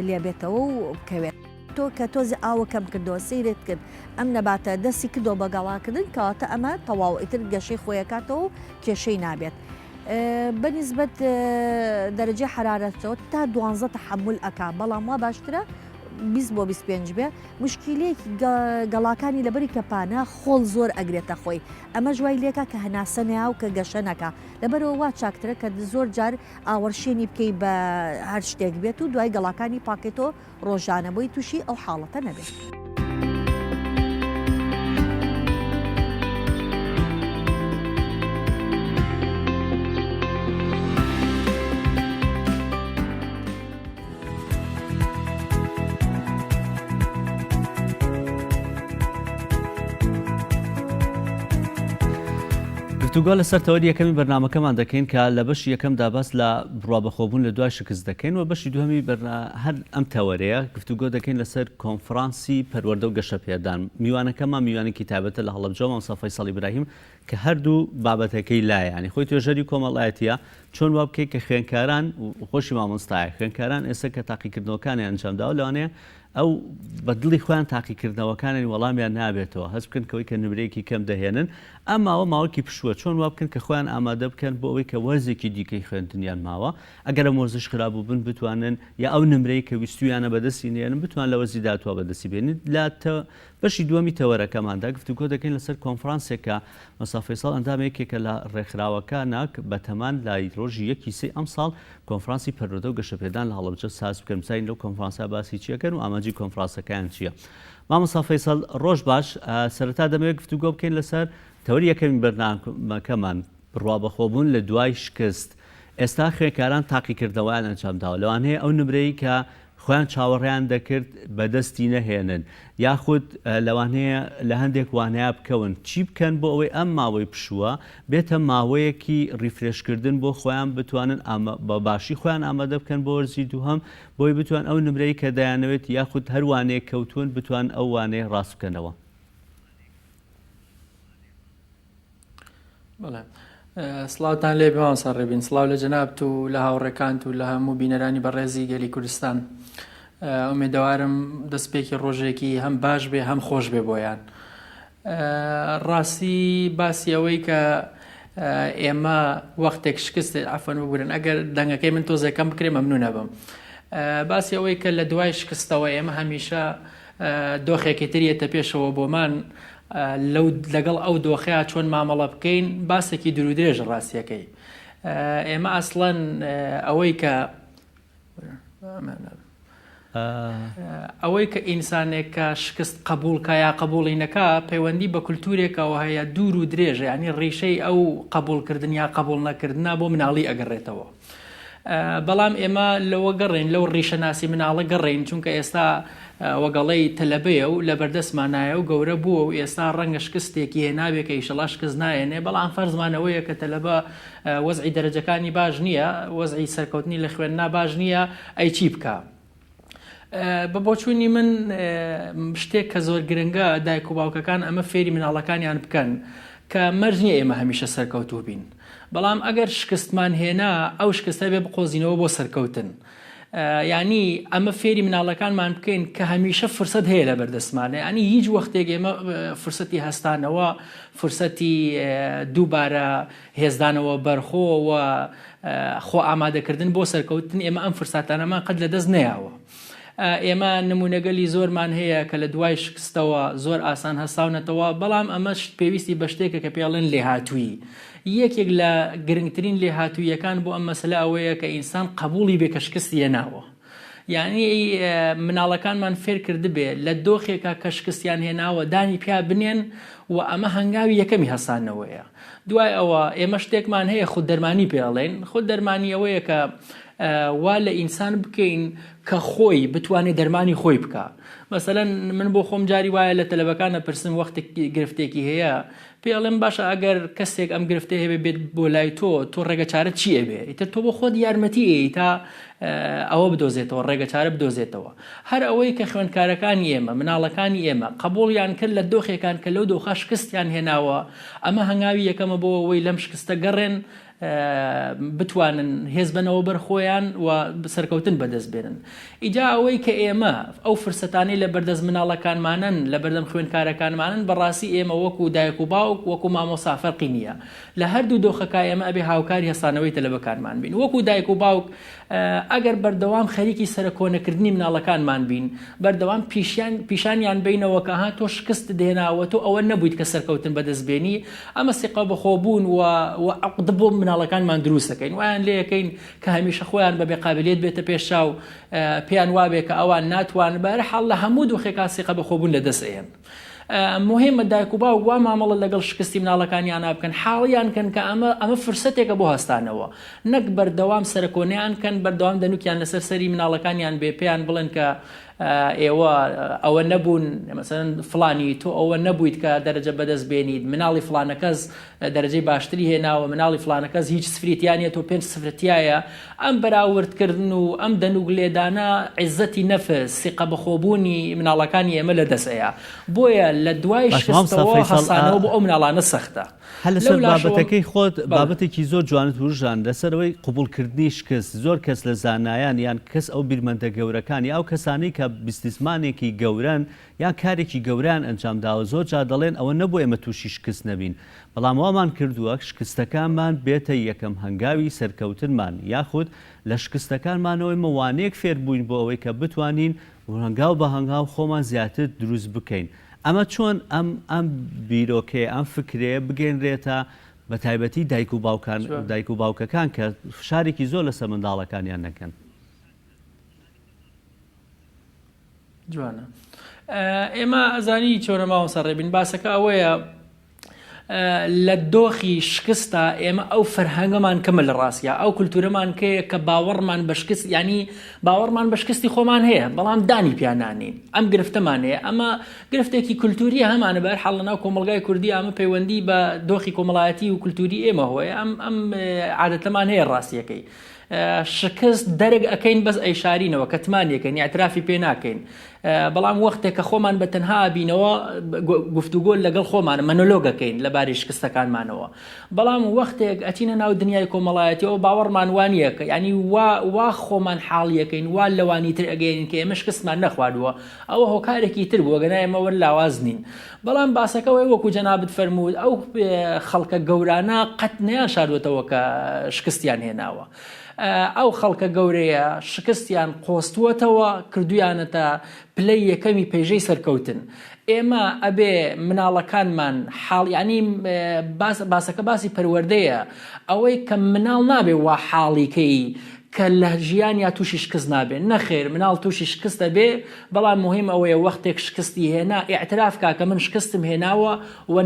لێبێتەوە و بکەوێت. تۆ کە تۆزێ ئاوە کەم کردەوە سەیرت کرد ئەم نەباتە دەستی کردەوە بە گەڵاکردن کەواتە ئەمە تەواو ئیتر گەشەی خۆی ئەکاتەوە و کێشەی نابێت. بە نیسبەت دەرەجەی حەرارەتەوە تا دوانزە تەحەمول ئەکا بەڵام وا باشترە 20 بۆ 25 بێ مشکیلەیەکی گەڵاکانی لەبەری کە پانە خۆڵ زۆر ئەگرێتە خۆی ئەمەش وای لێکا کە هەناسە نەیا و کە گەشە نەکا لەبەرەوە وا چاکترە کە زۆر جار ئاوەڕشێنی بکەی بە هەر شتێک بێت و دوای گەڵاکانی پاکێتەوە ڕۆژانە بۆی تووشی ئەو حاڵەتە نەبێت. گفتوگۆ لەسەر تەوەری یەکەمی بەرنامەکەمان دەکەین کە لە بەشی یەکەمدا باس لە بڕوا بەخۆبوون لە دوای شکست دەکەین و بەشی دووهەمی بەرنا هەر ئەم تەوەرەیە گفتوگۆ دەکەین لەسەر کۆنفرانسی پەروەردە و گەشەپێدان میوانەکەمان میوانێکی تایبەتە لە هەڵەبجە مامۆستا فەیسەڵ ئیبراهیم کە هەردوو بابەتەکەی لایە یانی خۆی توێژەری کۆمەڵایەتیە چۆن وا بکەیت کە خوێنکاران خۆشی مامۆستایە خوێنکاران ئێستا کە تاقیکردنەوەکانیان ئەنجام داوە لەوانەیە. ئەو بە دڵی خۆیان تاقیکردنەوەکانیان وەڵامیان نابێتەوە هەست بکەن کەوەی کە نمرەیەکی کەم دەهێنن ئەم ماوە ماوەکی پشووە چۆن وا بکەن کە خۆیان ئامادە بکەن بۆ ئەوەی کە وەرزێکی دیکەی خوێندنیان ماوە ئەگەر ئەم وەرزش خراپ بووبن بتوانن یا ئەو نمرەی کە ویستویانە بەدەستی نێنن بتوان لە وەرزی داهاتووە بەدەستی بێنن لە بەشی دووەمی تەوەرەکەماندا گفتوگۆ دەکەین لەسەر کۆنفرانسێک کە مەسا فەیسەڵ ئەندامە یەکێکە لە ڕێکخراوەکانە بەتەمان لای ڕۆژی یەکی سێی ئەمساڵ کۆنفرانسی پەروەردە و گەشەپێدان لە هەڵەبجە ساز بکەن بزانین لەو کۆنفرانسە باسی چی ئەکەن و ئامانجی کۆنفرانسەکەیان چییە. مامۆستا فەیسەڵ ڕۆژ باش سەرەتا دەمەوێت گفتوگۆ بکەین لەسەر تەوەری یەکەمی بەرنامەکەمان بڕوا بەخۆبوون لە دوای شکست ئێستا خوێندکاران تاقیکردنەوەیان ئەنجامداوە لەوانەیە ئەو نمرەی کە خۆیان چاوەڕێیان دەکرد بەدەستی نەهێنن یاخود لەوانەیە لە هەندێک وانەیا بکەون، چی بکەن بۆ ئەوەی ئەم ماوەی پشووە بێتە ماوەیەکی refresh کردن بۆ خۆیان بتوانن بە باشی خۆیان ئامادە بکەن بۆ وەرزی دووهەم بۆی بتوان ئەو نمرەی کە دەیانەوێت یاخود هەر وانەیەک کەوتوون بتوان ئەو وانەیە ڕاست بکەنەوە. بەڵێ سڵاوتان لێ بێ مامۆستا ڕێبین سڵاو لە جەنابت و لە هاوڕێکانت و لە هەموو بینەرانی بەڕێزی گەلی کوردستان ئومێدەوارم دەستپێکی ڕۆژێکی هەم باش بێ هەم خۆش بێ بۆیان ڕاستی باسی ئەوەی کە ئێمە وەختێک شکست عفوەن ببورن ئەگەر دەنگەکەی من تۆزێکەم بکرێ مەمنونە بم باسی ئەوەی کە لە دوای شکستەوە ئێمە هەمیشە دۆخێکی تر یەتە پێشەوە بۆمان لەو لەگەڵ ئەو دۆخەیا چۆن مامەڵە بکەین باسێکی دوورودرێژە ڕاستیەکەی ئێمە ئەسڵەن ئەوەی کە ئەوەی کە ئینسانێک کە شکست قبولکە یا قبولی نەکا پەیوەندی بە کولتورێکەوە هەیە دوور و درێژە ینی ڕیشەی ئەو قبولکردن یا قبول نەکردنا بۆ مناڵی ئەگەڕێتەوە. بەڵام ئێمە لەوە گەڕێین لەو ڕیشە ناسی مناڵە گەڕێین چونکە ئێستا وەگەڵی تەلەبەیە و لە بەردەستمانایە و گەورە بووە و ئێستا ڕەنگە شکستێکی هێنابێ کە ئیشەڵا شکست نایەنێ بەڵام فەرزمان ئەوەیە کە تەلەبە وەزعی دەرەجەکانی باش نییە وەزعی سەرکەوتنی لە خوێندنا باش نییە ئەی چی بکا؟ بە بۆچوونی من شتێک کە زۆر گرنگە دایک و باوکەکان ئەمە فێری مناڵەکانیان بکەن کە مەرج نییە ئێمە هەمیشە سەرکەوتوو بین بەڵام ئەگەر شکستمان هێنا ئەو شکستە بێ بقۆزینەوە بۆ سەرکەوتن ینی ئەمە فێری مناڵەکانمان بکەین کە هەمیشە فرسەت هەیە لە بەردەستمانە ینی هیچ وەختێک ئێمە فرسەتی هەستانەوە فرسەتی دووبارە هێزدانەوە بەرخۆ و خۆ ئامادەکردن بۆ سەرکەوتن ئێمە ئەم فرساتانەمان قەت لە دەست نەیاوە. ئێمە نمونەگەلی زۆرمان هەیە کە لە دوای شکستەوە زۆر ئاسان هەستاونەتەوە، بەڵام ئەمەش پێویستی بە شتێکە کە پێڵێن لێهاتوویی. یەکێک لە گرنگترین لێهاتووییەکان بۆ ئەم مەسەلە ئەوەیە کە ئینسان قەبووڵی بێ کە شکستی هێناوە. یانی مناڵەکانمان فێر کردبێ لە دۆخێکا کە شکستیان هێناوە دانی پیا بنێن و ئەمە هەنگاوی یەکەمی هەستانەوەیە. دوای ئەوە ئێمە شتێکمان هەیە خود دەرمانی پێ ئەڵێین، خود دەرمانی ئەوەیە کە وا لە ئینسان بکەین کە خۆی بتوانێت دەرمانی خۆی بکا. مەسەلەن من بۆ خۆم جاری وایە لە تەلەبەکان ئەپرسم وەختێک گرفتێکی هەیە پێی ئەڵێم باشە ئەگەر کەسێک ئەم گرفتەی هەبێ بێت بۆ لای تۆ تۆ ڕێگە چارە چی ئەبێ ئیتر تۆ بۆ خۆت یارمەتی ئەی تا ئەوە بدۆزێتەوە ڕێگە چارە بدۆزێتەوە هەر ئەوەی کە خوێندکارەکانی ئێمە مناڵەکانی ئێمە قبوڵیان کرد لە دۆخێکان کە لەو دۆخە شکستیان هێناوە ئەمە هەنگاوی یەکەمە بۆ ئەوەی لەم شکستە گەڕێن بتوانن هێز بەنەوە بەر خۆیان و سەرکەوتن بەدەست بێنن. ئیجا ئەوەی کە ئێمە ئەو فرسەتانەی لە بەردەست مناڵەکانمانن، لە بەردەم خوێندکارەکانمانن، بەڕاستی ئێمە وەکو دایک و باوک، وەکو مامۆستا فەرقی نییە. لە هەردوو دۆخەکە ئێمە ئەبێ هاوکاری هەستانەوەی تەلەبەکانمان بین. وەکو دایک و باوک ئەگەر بەردەوام خەریکی سەرەکۆنەکردنی مناڵەکانمان بین، بەردەوام پیشیان پیشانیان بەینەوە کە ها تۆ شکستت هێناوە، تۆ ئەوە نەبوویت کە سەرکەوتن بەدەست بێنی، ئەمە سیقە بەخۆبوون و و عوقدە بۆ مناڵەکانمان دروست دەکەین، وایان لێ ئەکەین کە هەمیشە خۆیان بە بێقابلیەت بێتە پێش چاو، پێیان وابێ کە ئەوان ناتوانن، بەهەرحاڵ لە هەموو دۆخێکا سیقە بەخۆبوون لەدەست ئەیەن. موهیمە دایک و باوک وا مامەڵە لەگەڵ شکستی مناڵەکانیانا بکەن، حاڵیان کەن کە ئەمە ئەمە فرسەتێکە بۆ هەستانەوە، نەک بەردەوام سەرکۆنەیان کەن، بەردەوام دەنوکیان لەسەر سەری مناڵەکانیان بێ، پێیان بڵێن کە ئێوە ئەوە نەبوون، مەسەلەن فڵانی تۆ ئەوە نەبوویت کە دەرەجە بەدەست بێنیت، مناڵی فڵانەکەس دەرەجەی باشتری هێناوە، مناڵی فڵانەکەس هیچ سفری تیا نییە تۆ پێنج سفرت تیایە، ئەم بەراوردکردن و ئەم دەنوک لێدانە عیزەتی نەفس، سیقە بەخۆبوونی مناڵەکانی ئێمە لەدەست ئەیا. بۆیە لە دوای باشە مامۆستا شکستەوە فەیسەڵ ئا هەستانەوە بۆ ئەو مناڵانە سەختە. هەر لەو لەسەر لاشەوە بابەتەکەی خۆت بەڵێ. بابەتێکی زۆر جوانت وروژاند لەسەر ئەوەی قبوڵکردنی شکست زۆر کەس لە زانایان یان کەس ئەو بیرمەندە گەورەکان یا ئەو کەسانەی کە بزنسمانێکی گەورەن یان کارێکی گەورەیان ئەنجام داوە زۆر جار دەڵێن ئەوە نەبوو ئێمە تووشی شکست نەبین بەڵام وامان کردووە شکستەکانمان بێتە یەکەم هەنگاوی سەرکەوتنمان یاخود لە شکستەکانمانەوە ئێمە وانەیەک فێر بووین بۆ ئەوەی کە بتوانین هەنگاو بە هەنگاو خۆمان زیاتر دروست بکەین ئەمە چۆن ئەم ئەم بیرۆکەیە ئەم فکرەیە بگەینرێتە بە تایبەتی دایک و باوکان دایک و باوکەکان کە فشارێکی زۆر لەسەر منداڵەکانیان نەکەن. جوانە ئێمە ئەزانی چۆنە مامۆستا ڕێبین باسەکە ئەوەیە لە دۆخی شکستا ئێمە ئەو فەرهەنگەمان کەمە لە ڕاستیا ئەو کولتورەمان کەیە کە باوەڕمان بە شکست ینی باوەڕمان بە شکستی خۆمان هەیە بەڵام دانی پیانانین ئەم گرفتەمان هەیە ئەمە گرفتێکی کولتوری هەمانە بەر حاڵ لەناو کۆمەلگای کوردی ئەمە پەیوەندی بە دۆخی کۆمەڵایەتی و کولتوری ئێمە هۆیە ئەم ئەم عادەتەمان هەیە ڕاستیەکەی شکست دەرک ئەکەین بەس ئەیشارینەوە کەتمانی ئەکەین ئیعترافی پێ ناکەین بەڵام وەختێک کە خۆمان بە تەنها ئەبینەوە گفتوگۆ لەگەڵ خۆمان مەنۆلۆگ ئەکەین لەبارەی شکستەکانمانەوە بەڵام وەختێک ئەچینە ناو دنیای کۆمەڵایەتیەوە باوەڕمان وانە کە ینی وا وا خۆمان حاڵیەکەین وا لەوانی تر ئەگەین کە ئێمە شکستمان نەخواردووە ئەوە هۆکارێکی تر بووە گەنا ئێمە وەر لاواز نین بەڵام باسەکە ئەوەیە وەکو جەنابت فەرمووت ئەو خەڵکە گەورانە قەت نەیان شاردوێتەوە کە شکستیان هێناوە. ئەو خەڵکە گەورەیە شکستیان قۆستووەتەوە کردویانەتە پلەی یەکەمی پەیژەی سەرکەوتن. ئێمە ئەبێ مناڵەکانمان حاڵ یانی باس باسەکە باسی پەروەردەیە ئەوەی کە مناڵ نابێ وا حاڵیکەی کە لە ژیانیا تووشی شکست نابێ نەخێر مناڵ تووشی شکست ئەبێ بەڵام موهیم ئەوەیە وەختێک شکستی هێنا ئیعتراف کا کە من شکستم هێناوە و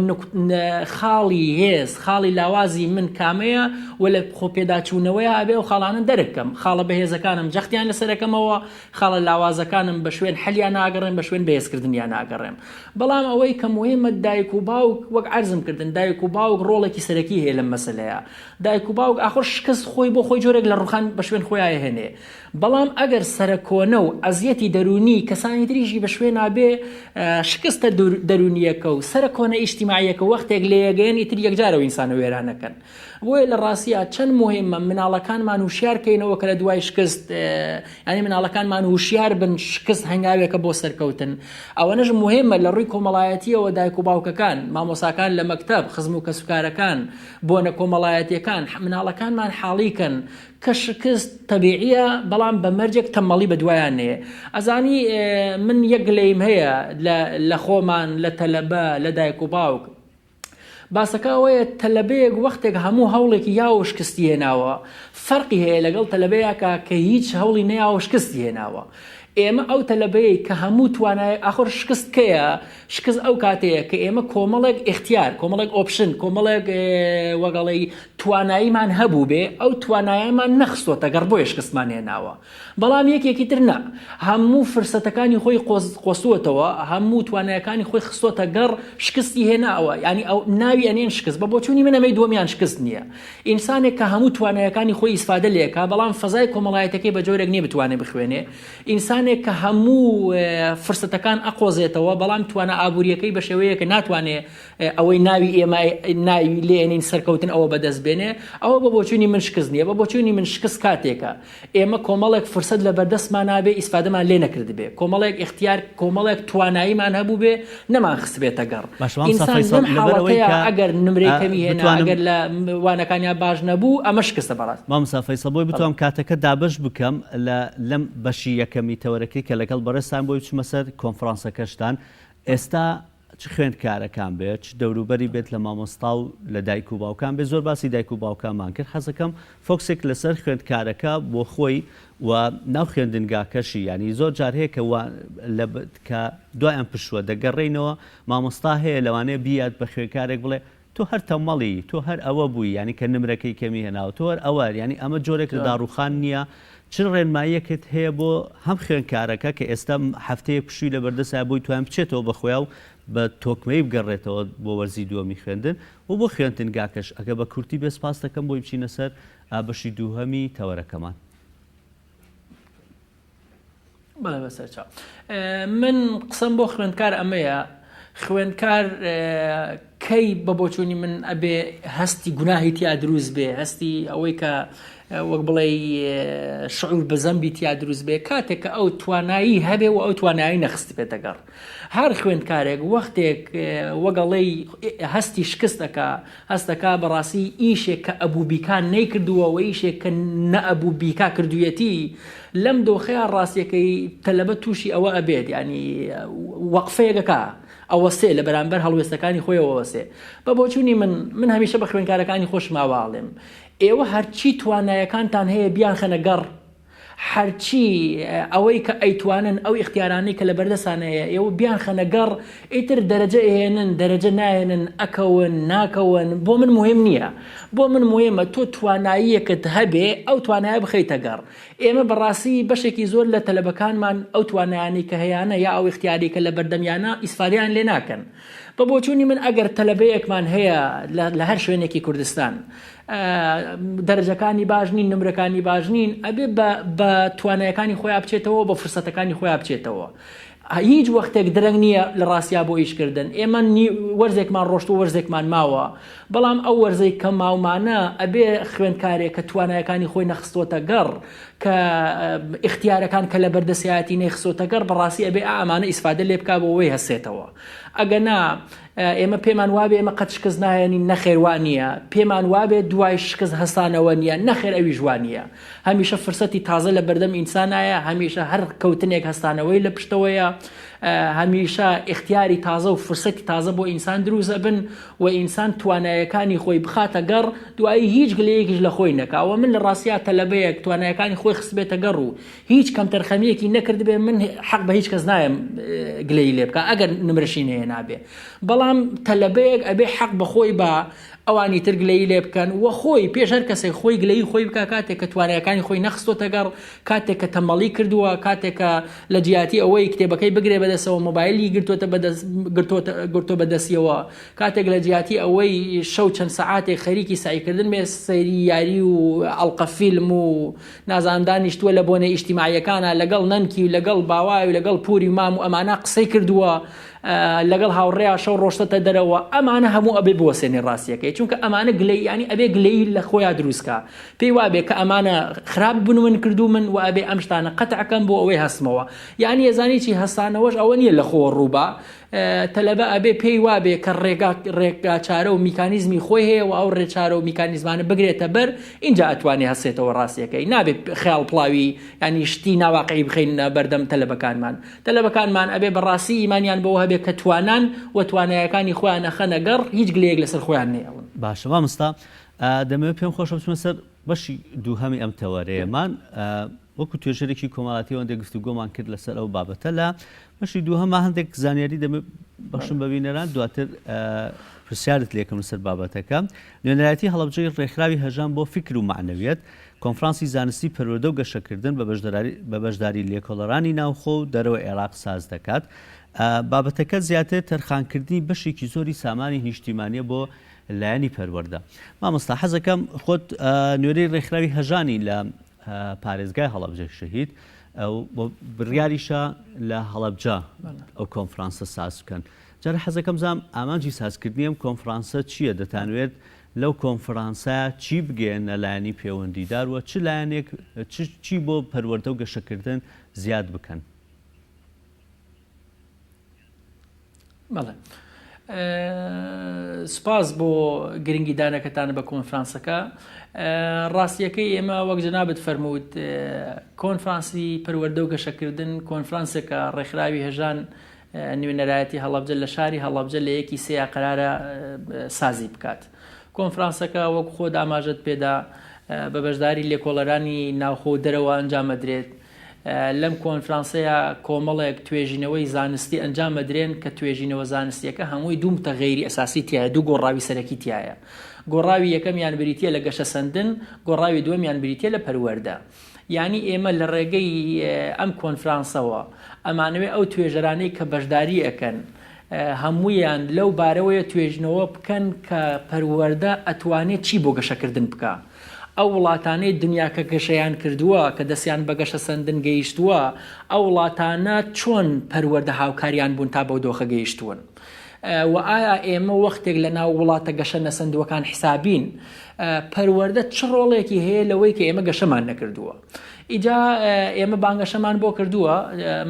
خاڵی هێز خاڵی لاوازی من کامەیە و لە خۆ پێداچوونەوەیا ئەبێ ئەو خاڵانە دەرک کەم خاڵە بەهێزەکانم جەختیان لەسەر ئەکەمەوە خاڵە لاوازەکانم بە شوێن حەلیان ناگەڕێم بە شوێن بەهێزکردنیان ناگەڕێم بەڵام ئەوەی کە موهیمە دایک و باوک وەک عەرزم کردن دایک و باوک ڕۆڵێکی سەرەکی هەیە لەم مەسەلەیە دایک و باوک ئاخۆ شکست خۆی بۆ خۆی جۆرێک لە ڕوخان بە شوێن خۆیا ئەهێنێ بەڵام ئەگەر سەرەکۆنە و ئەزیەتی دەروونی کەسانی تریشی بە شوێنا بێ شکستە دەروونیەکە و سەرەکۆنە ئیجتیماعیەکە وەختێک لێیەگەیەن ئیتر یەکجار ئەو ئینسانە وێرانەکەن بۆیە لە ڕاستیا چەند موهیمە مناڵەکانمان وشیار کەینەوە کە لە دوای شکست ینی مناڵەکانمان وشیار بن شکست هەنگاوێکە بۆ سەرکەوتن ئەوەنەش موهیمە لە ڕووی کۆمەڵایەتیەوە دایک و باوکەکان مامۆساکان لە مەکتەب خزم و کەسوکارەکان بۆنە کۆمەڵایەتیەکان مناڵەکانمان حاڵی کەن کە شکست تەبیعیە بەڵام بە مەرجێک تەمەڵی بە دوایان نەیە ئەزانی من یەک گلەیم هەیە لە خۆمان لە تەلەبە لە دایک و باوک باسەکە ئەوەیە تەلەبەیەک وەختێک هەموو هەوڵێکی یاوە شکستی هێناوە فەرقی هەیە لەگەڵ تەلەبەیەکە کە هیچ هەوڵی نەیاوە شکستی هێناوە ئێمە ئەو تەلەبەیەی کە هەموو توانای ئاخۆر شکست کەیە؟ شکست ئەو کاتەیە کە ئێمە کۆمەڵێک ئیختیار، کۆمەڵێک option، کۆمەڵێک وەگەڵی تواناییمان هەبووبێ، ئەو توانایەمان نەخستۆتە گەڕ بۆیە شکستمان هێناوە. بەڵام یەکێکی تر نا، هەموو فرسەتەکانی خۆی قۆستووەتەوە، هەموو توانایەکانی خۆی خستۆتە گەڕ، شکستی هێناوە، یانی ئەو ناوی ئەنێن شکست، بە بۆچوونی من ئەمەی دووەمیان شکست نییە. ئینسانێک کە هەموو توانایەکانی خۆی ئیسفادە لێکا بەڵام فەزای کۆمەڵایەتەکەی بە جۆرێک نییە بتوانێ بخوێنێ، ئینسانێک کە هەموو فرسەتەکان ئەقۆزێتەوە بەڵام توانا ئابووریەکەی بە شێوەیەکە ناتوانێ ئەوەی ناوی ئێمە ناوی لێنین سەرکەوتن ئەوە بەدەست بێنێ ئەوە بە بۆچوونی من شکست نییە بە بۆچوونی من شکست کاتێکە ئێمە کۆمەڵێک فرسەت لە بەردەستمان نابێ ئیسفادەمان لێ نەکردبێ کۆمەڵێک ئیختیار کۆمەڵێک تواناییمان هەبووبێ نەمانخستبێتە گەڕ. باشە مامۆستا ئینسان فەیسەڵ لەم لەبەر ئەوەی حاڵەتەیا کە ئەگەر نمرەی ئە کەمی هێنا بتوانم ئەگەر لە وانەکانیا باش نەبوو ئەمە شکستە بەڕاست. مامۆستا فەیسەڵ بۆی بەڵێ. بتوانم کاتەکە دابەش بکەم لە لەم بەشی یەکەمی تەوەرەکەی کە لەگەڵ بەڕێزتان بۆی بچمە سەر کۆنفرانسەکەشتان ئێستا چ خوێندکارەکان بێت چ دەوروبەری بێت لە مامۆستا و لە دایک و باوکان بێت زۆر باسی دایک و باوکانمان کرد حەزەکەم focus ێک لەسەر خوێندکارەکە بۆ خۆی و ناو خوێندنگاکەشی یانی زۆر جار هەیە کە وا لە کە دوای ئەم پشووە دەگەڕێینەوە مامۆستا هەیە لەوانەیە بیات بە خوێندکارێک بڵێ تۆ هەر تەمەڵی تۆ هەر ئەوە بووی یانی کە نمرەکەی کەمی هێناوە تۆ هەر ئەوە یانی ئەمە جۆرێک لە داڕووخان نییە چ ڕێنماییەکت هەیە بۆ هەم خوێندکارەکە کە ئێستا هەفتەیەک پشووی لەبەردەستایە بۆی توان بچێتەوە بە خۆیا و بە تۆکمەیی بگەڕێتەوە بۆ وەرزی دووەمی خوێندن و بۆ خوێندنگاکەش ئەگەر بە کورتی بێ سپاست دەکەم بۆی بچینە سەر بەشی دووهەمی تەوەرەکەمان. بەڵێ بەسەرچاو. من قسەم بۆ خوێندکار ئەمەیە. خوێندکار کەی بە بۆچوونی من ئەبێ هەستی گوناهی تیا دروست بێ هەستی ئەوەی کە وەک بڵێ شعور بە زەمبی تیا دروست بێ کاتێک کە ئەو توانایی هەبێ و ئەو توانایی نەخست بێتە گەڕ هەر خوێندکارێک وەختێک وەگەڵی هەستی شکست ئەکا هەستەکا بەڕاستی ئیشێک کە ئەبوو بیکا نەیکردووە و ئیشێک کە نەئەبوو بیکا کردوویەتی لەم دۆخەیا ڕاستیەکەی تەلەبە تووشی ئەوە ئەبێت یانی وەقفەیەک ئەکا ئەوەستێ لە بەرامبەر هەڵوێستەکانی خۆیەوە ئەوەستێ بە بۆچوونی من من هەمیشە بە خوێندکارەکانی خۆشم ئاوا ئەڵێم ئێوە هەرچی توانایەکانتان هەیە بیانخەنە گەڕ هەرچی ئەوەی کە ئەیتوانن ئەو ئیختیارانەی کە لەبەردەستان هەیە ئێوە بیانخەنە گەڕ ئیتر دەرەجە ئەهێنن دەرەجە ناهێنن ئەکەون ناکەون بۆ من موهیم نییە بۆ من موهیمە تۆ تواناییەکت هەبێ ئەو توانایە بخەیتە گەڕ ئێمە بەڕاستی بەشێکی زۆر لە تەلەبەکانمان ئەو توانایانەی کە هەیانە یا ئەو ئیختیارەی کە لەبەردەمیانە ئیسفادەیان لێ ناکەن بە بۆچوونی من ئەگەر تەلەبەیەکمان هەیە لە هەر شوێنێکی کوردستان دەرەجەکانی باش نین نمرەکانی باش نین ئەبێ بە توانایەکانی خۆیان بچێتەوە بە فرسەتەکانی خۆیان بچێتەوە هیچ وەختێک درەنگ نییە لە ڕاستیا بۆ ئیشکردن ئێمە وەرزێکمان ڕۆشت و وەرزێکمان ماوە بەڵام ئەو وەرزەی کە ماومانە ئەبێ خوێندکارێک کە توانایەکانی خۆی نەخستۆتە گەڕ کە ئیختیارەکان کە لە بەردەسیایەتی نەیخستۆتە گەڕ بەڕاستی ئەبێ ئامانە ئیسفادە لێ بکا بۆ ئەوەی هەستێتەوە ئەگەنا ئێمە پێمان وابێ ئێمە قەت شکست ناهێنین نەخێر وا نییە پێمان وابێ دوای شکست هەستانەوە نییە نەخێر ئەویش وا نییە هەمیشە فرسەتی تازە لە بەردەم ئینسانایە هەمیشە هەر کەوتنێک هەستانەوەی لە پشتەوەیە هەمیشە ئیختیاری تازە و فرسەتی تازە بۆ ئینسان دروست ئەبن و ئینسان توانایەکانی خۆی بخاتە گەڕ دوایی هیچ گلەیەکیش لە خۆی نەکا و من لە ڕاستیا تەلەبەیەک توانایەکانی خۆی خستبێتە گەڕ و هیچ کەمتەرخەمییەکی نەکردبێ من حەق بە هیچ کەس نایەم گلەیی لێ بکا ئەگەر نمرەشی نەهێنابێ بەڵام تەلەبەیەک ئەبێ حەق بە خۆی با ئەوانی تر گلەیی لێ بکەن و خۆی پێش هەر کەسێک خۆی گلەیی خۆی بکا کاتێک کە توانایەکانی خۆی نەخستۆتە گەڕ کاتێک کە تەمەڵی کردووە کاتێک کە لە جیاتی ئەوەی کتێبەکەی بگرێ بەدەستەوە مۆبایلی گرتووەتە بەدەست گرتووەتە گرتووە بەدەستیەوە کاتێک لە جیاتی ئەوەی شەو چەند سەعاتێک خەریکی سەعیکردن بێ سەیری یاری و ئەڵقە فیلم و نازانم دانیشتووە لە بۆنە ئیجتیماعیەکانا لەگەڵ نەنکی و لەگەڵ باوای و لەگەڵ پوری و مام و ئەمانە قسەی کردووە لەگەڵ هاوڕێیا شەو ڕۆشتەتە دەرەوە ئەمانە هەموو ئەبێ بوەسێنێ ڕاستیەکەی چونکە ئەمانە گلەی یانی ئەبێ گلەیی لە خۆیا دروست کا پێی وابێ کە ئەمانە خراپ بن من کردوومن و ئەبێ ئەم شتانە قەتع کەم بۆ ئەوەی هەستمەوە یانی ئەزانی چی هەستانەوەش ئەوە نییە لە خۆوە ڕووبا تەلەبە ئەبێ پێی وابێ کە ڕێگا ڕێگاچارە و میکانیزمی خۆی هەیە و ئەو ڕێچارە و میکانیزمانە بگرێتە بەر ئینجا ئەتوانێ هەستێتەوە ڕاستیەکەی نابێ خەیاڵ پڵاوی یانی شتی ناواقعی بخەینە بەردەم تەلەبەکانمان تەلەبەکانمان ئەبێ بەڕاستی ئیمانیان بەوە هەبێ کە توانان و توانایەکانی خۆیان ئەخەنە گەڕ هیچ گلەیەک لەسەر خۆیان نەیەڵن. باشە مامۆستا دەمەوێت پێم خۆشە بچمە سەر بەشی دووهەمی ئەم تەوەرەیەمان وەکو توێژەرێکی کۆمەڵاتی ئەوەندە گفتوگۆمان کرد لەسەر ئەو بابەتە لە بەشی دووهەما هەندێک زانیاری دەمێ بەخشم بە بینەران دواتر پرسیارت لێکم لەسەر بابەتەکە نوێنەرایەتی هەڵەبجەی ڕێکخراوی هەژان بۆ فیکر و مەعنەویەت کۆنفرانسی زانستی پەروەردە و گەشەکردن بە بەشداری لێکۆڵەرانی ناوخۆ و دەرەوەی عێراق ساز دەکات. بابەتەکە زیاتر تەرخانکردنی بەشێکی زۆری سامانی نیشتیمانیە بۆ لایەنی پەروەردە. مامۆستا حەزەکەم خۆت نوێنەری ڕێکخراوی هەژانی لە پارێزگای هەڵەبجەی شەهید بڕیاریشە لە هەڵەبجە ئەو کۆنفرانسە ساز بکەن. جارێ حەزەکەم بزانم ئامانجی سازکردنی ئەم کۆنفرانسە چییە؟ دەتانوێت لەو کۆنفرانسە چی بگەیەننە لایەنی پێوەندیدار و چ لایەنێک چی بۆ پەروەردە و گەشەکردن زیاد بکەن؟ بەڵێ. سوپاس بۆ گرنگی دانەکەتان بە کۆنفرانسەکە. ڕاستیەکەی ئێمە وەک جەنابت فەرمووت کۆنفرانسی پەروەردە و گەشەکردن کۆنفرانسێکە ڕێکخراوی هەژان نوێنەرایەتی هەڵەبجە لە شاری هەڵەبجە لە یەکی سێیا قەرارە سازی بکات. کۆنفرانسەکە وەک خۆت ئاماژەت پێدا بە بەشداری لێکۆڵەرانی ناوخۆ و دەرەوە ئەنجام ئەدرێت. لەم کۆنفرانسەیا کۆمەڵێک توێژینەوەی زانستی ئەنجام ئەدرێن کە توێژینەوە زانستیەکە هەمووی دوو متەغەیری ئەساسی تیایە، دوو گۆڕاوی سەرەکی تیایە. گۆڕاوی یەکەمیان بریتیە لە گەشەسەندن، گۆڕاوی دووەمیان بریتیە لە پەروەردە. یانی ئێمە لە ڕێگەی ئەم کۆنفرانسەوە ئەمانەوێ ئەو توێژەرانەی کە بەشداری ئەکەن هەموویان لەو بارەوەیە توێژینەوە بکەن کە پەروەردە ئەتوانێ چی بۆ گەشەکردن بکا. ئەو وڵاتانەی دنیا کە گەشەیان کردووە، کە دەستیان بە گەشەسەندن گەیشتووە، ئەو وڵاتانە چۆن پەروەردە هاوکاریان بوون تا بەو دۆخە گەیشتوون؟ وە ئایا ئێمە وەختێک لە ناو وڵاتە گەشە نەسەندووەکان حسابین، پەروەردە چ ڕۆڵێکی هەیە لەوەی کە ئێمە گەشەمان نەکردووە؟ ئیجا ئێمە بانگەشەمان بۆ کردووە،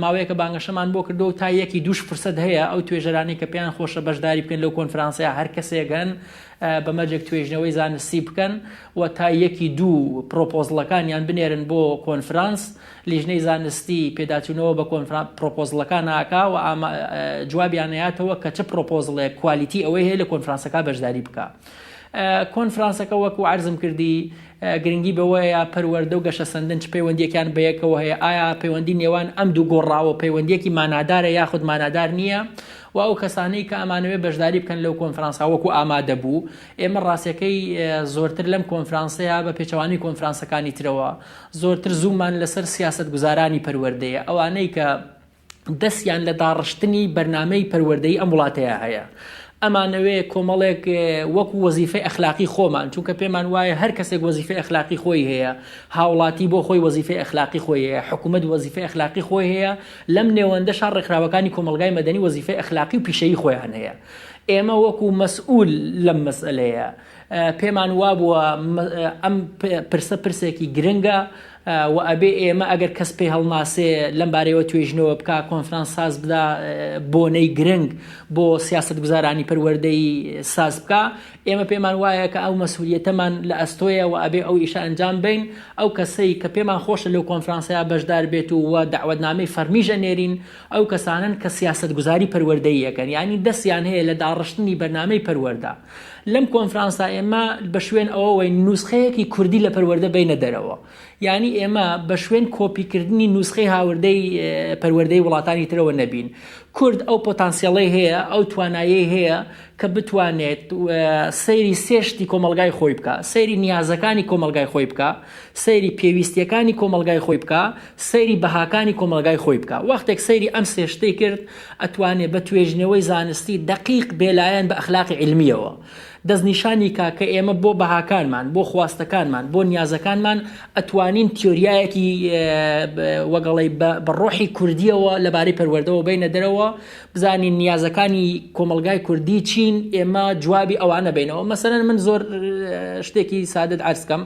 ماوەیەکە بانگەشەمان بۆ کردووە و تا یەکی دووش فرسەت هەیە ئەو توێژەرانەی کە پێیان خۆشە بەشداری بکەن لەو کۆنفرانسەیە هەر کەسێک هەن بە مەرجێک توێژینەوەی زانستی بکەن و تا یەکی دوو پرۆپۆزڵەکانیان بنێرن بۆ کۆنفرانس، لیژنەی زانستی پێداچوونەوە بە پرۆپۆزڵەکان ئاکا و جوابیان ئەیاتەوە کە چ پرۆپۆزڵێک quality ئەوەی هەیە لە کۆنفرانسەکە بەشداری بکا. کۆنفرانسەکە وەکو عەرزم کردی گرنگی بەوەیە پەروەردە و گەشەسەندن چ پەیوەندیەکیان بەیەکەوە هەیە، ئایا پەیوەندی نێوان ئەم دوو گۆڕاوە پەیوەندیەکی مانادارە یاخود مانادار نییە و ئەو کەسانەی کە ئەمانەوێ بەشداری بکەن لەو کۆنفرانسە وەکو ئامادەبوو ئێمە ڕاستەکەی زۆرتر لەم کۆنفرانسەیە بە پێچەوانەی کۆنفرانسەکانی ترەوە زۆرتر زوومان لەسەر سیاسەتگوزارانی پەروەردەیە ئەوانەی کە دەستیان لە داڕشتنی بەرنامەی پەروەردەیی ئەم وڵاتەیە هەیە. ئەمانەوێ کۆمەڵێک وەکو وەزیفەی ئەخلاقی خۆمان، چونکە پێمان وایە هەر کەسێک وەزیفەی ئەخلاقی خۆی هەیە، هاوڵاتی بۆ خۆی وەزیفەی ئەخلاقی خۆی هەیە، حکومەت وەزیفەی ئەخلاقی خۆی هەیە، لەم نێوەندەشا ڕێکخراوەکانی کۆمەڵگای مەدەنی وەزیفەی ئەخلاقی و پیشەیی خۆیان هەیە. ئێمە وەکو مەسئول لەم مەسئەلەیە پێمان وابووە ئەم پرسە پرسێکی گرنگە و ئەبێ ئێمە ئەگەر کەس پێی هەڵناسێ لەم بارەیەوە توێژینەوە بکا، کۆنفرانس ساز بدا، بۆنەی گرنگ بۆ سیاسەتگوزارانی پەروەردەیی ساز بکا، ئێمە پێمان وایە کە ئەو مەسئولیەتەمان لە ئەستۆیە و ئەبێ ئەو ئیشە ئەنجام بەین، ئەو کەسەی کە پێمان خۆشە لەو کۆنفرانسەیا بەشدار بێت و و دەعوەتنامەی فەرمیش ئەنێرین، ئەو کەسانەن کە سیاسەتگوزاری پەروەردەیی ئەکەن، یانی دەستیان هەیە لە داڕشتنی بەرنامەی پەروەردە. لەم کۆنفرانسە ئێمە بە شوێن ئەوەوەین نوسخەیەکی کوردی لە پەروەردە بەینە دەرەوە. یانی ئێمە بە شوێن کۆپیکردنی نوسخەی هاوردەی پەروەردەی وڵاتانی ترەوە نەبین. کورد ئەو پۆتانسیەڵەی هەیە، ئەو توانایەی هەیە کە بتوانێت سەیری سێ شتی کۆمەڵگای خۆی بکا، سەیری نیازەکانی کۆمەڵگای خۆی بکا، سەیری پێویستییەکانی کۆمەڵگای خۆی بکا، سەیری بەهاکانی کۆمەڵگای خۆی بکا. وەختێک سەیری ئەم سێ شتەی کرد، ئەتوانێ بە توێژینەوەی زانستی دەقیق بێلایەن بە ئەخلاقی عیلمییەوە دەستنیشانی کا کە ئێمە بۆ بەهاکانمان، بۆ خواستەکانمان، بۆ نیازەکانمان ئەتوانین تیۆریایەکی وەگەڵی بە ڕۆحی کوردییەوە لەبارەی پەروەردەوە بەینە دەرەوە، بزانین نیازەکانی کۆمەڵگای کوردی چین، ئێمە جوابی ئەوانە بەینەوە. مەسەلەن من زۆر شتێکی سادەت عەرز کەم.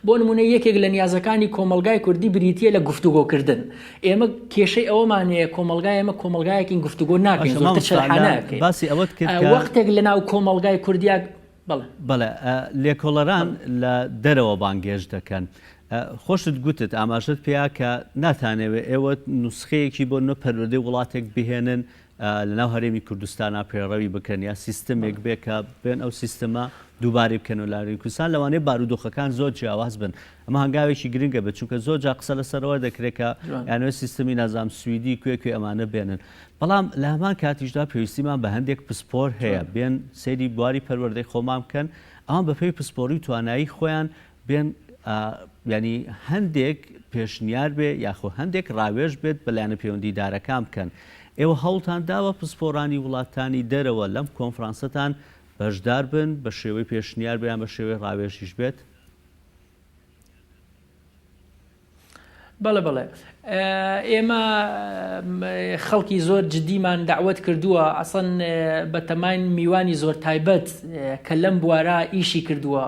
بۆ نمونە یەکێک لە نیازەکانی کۆمەڵگای کوردی بریتییە لە گفتوگۆکردن. ئێمە کێشەی ئەوەمان هەیە کۆمەڵگای ئێمە کۆمەڵگایەکین گفتوگۆ ناکەین، باشە زۆرتر مامۆستا شەرحە لە ناکەین. باسی ئەوەت کرد کە وەختێک لە ناو کۆمەڵگای کوردیا بەڵێ. بەڵێ لێکۆڵەران بەڵێ. لە دەرەوە بانگهێشت دەکەن. خۆشت گوتت ئاماژەت پێیا کە ناتانەوێ ئێوە نوسخەیەکی بۆ نمونە پەروەردەی وڵاتێک بهێنن لەناو هەرێمی کوردستانا پەیڕەوی بکەن یا سیستمێک بێ کە بێن ئەو سیستمە دووبارەی بکەنەوە لە هەرێمی کوردستان لەوانەیە بارودۆخەکان زۆر جیاواز بن ئەمە هەنگاوێکی گرنگە بێت چونکە زۆر جار قسە لەسەرەوە دەکرێت کە یانەوە سیستمی نازام سویدی کوێ کوێ ئەمانە بێنن بەڵام لە هەمان کاتیشدا پێویستیمان بە هەندێک پسپۆر هەیە بێن سەیری بواری پەروەردەی خۆمان بکەن ئەوان بەپێی پسپۆری و توانایی خۆیان بێن یانی هەندێک پێشنیار بێ یاخۆ هەندێک ڕاوێژ بێت بە لایەنە پەیوەندیدارەکان بکەن. ئێوە هەوڵتان داوە پسپۆڕانی وڵاتانی دەرەوە لەم کۆنفرانسەتان بەشدار بن بە شێوەی پێشنیار بێ یان بە شێوەی ڕاوێژیش بێت؟ بەڵێ بەڵێ ئێمە خەڵکی زۆر جدیمان دەعوەت کردووە ئەسڵەن بەتەماین میوانی زۆر تایبەت کە لەم بوارە ئیشی کردووە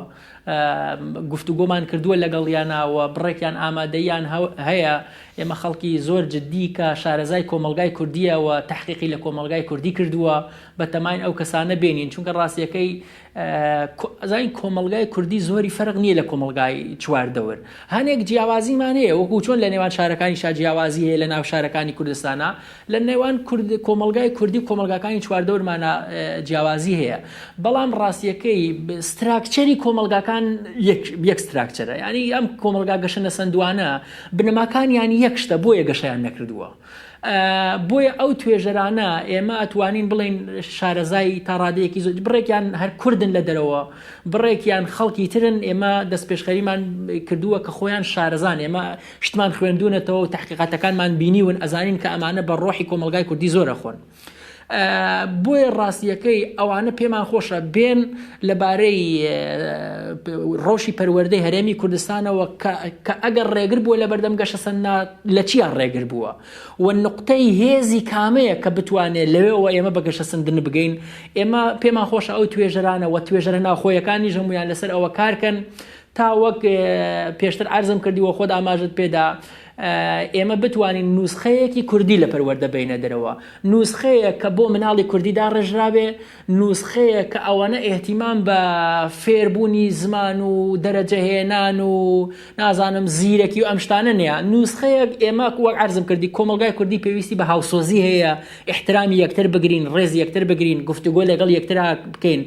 گفتوگۆمان کردووە لەگەڵیانە و بڕێکیان ئامادەیان هەیە ئێمە خەڵکی زۆر جدی کە شارەزای کۆمەڵگای کوردیە و تحقیقی لە کۆمەڵگای کوردی کردووە بەتەماین ئەو کەسانە بێنین چونکە ڕاستیەکەی ئەزانین کۆمەڵگای کوردی زۆری فەرق نییە لە کۆمەڵگای چواردەور هەنێک جیاوازیمان هەیە وەکو چۆن لە نێوان شارەکانی شا جیاوازی هەیە لە ناو شارەکانی کوردستانە لە نێوان کورد کۆمەڵگای کوردی و کۆمەڵگاکانی چواردەورمانە جیاوازی هەیە بەڵام ڕاستیەکەی structure ی کۆمەڵگاکان یەک structure ە ینی ئەم کۆمەڵگا گەشە نەسەندوانە بنەماکانیان یەک شتە بۆیە گەشەیان نەکردووە بۆیە ئەو توێژەرانە ئێمە ئەتوانین بڵێین شارەزای تا ڕادەیەکی زۆر بڕێکیان هەر کوردن لە دەرەوە بڕێکیان خەڵکی ترن ئێمە دەستپێشخەریمان کردووە کە خۆیان شارەزان ئێمە شتمان خوێندونەتەوە و تحقیقاتەکانمان بینیون ئەزانین کە ئەمانە بە ڕۆحی کۆمەڵگای کوردی زۆرە خۆن. بۆیە ڕاستیەکەی ئەوانە پێمان خۆشە بێن لەبارەی ڕەوشی پەروەردەی هەرێمی کوردستانەوە کە ئەگەر ڕێگر بووە لە بەردەم گەشەسەندنا لە چیان ڕێگر بووە و نقطەی هێزی کامەیە کە بتوانێت لەوێەوە ئێمە بە گەشەسەندن بگەین ئێمە پێمان خۆشە ئەو توێژەرانە و توێژەرە ناوخۆیەکانیش هەمویان لەسەر ئەوە کارکەن تا وەک پێشتر عەرزم کردی و خۆت ئاماژت پێدا ئێمە بتوانین نوسخەیەکی کوردی لە پەروەردە بینە دەرەوە نوسخەیەک کە بۆ مناڵی کوردی داڕێژرابێ نوسخەیەک کە ئەوەنە ئیهتیمام بە فێربوونی زمان و دەرەجە هێنان و نازانم زیرەکی و ئەم شتانە نیە نوسخەیەک ئێمە وەک عەرزم کردی کۆمەڵگای کوردی پێویستی بە هاوسۆزی هەیە ئیحترامی یەکتر بگرین ڕێزی یەکتر بگرین گفتوگۆ لەگەڵ یەکترا بکەین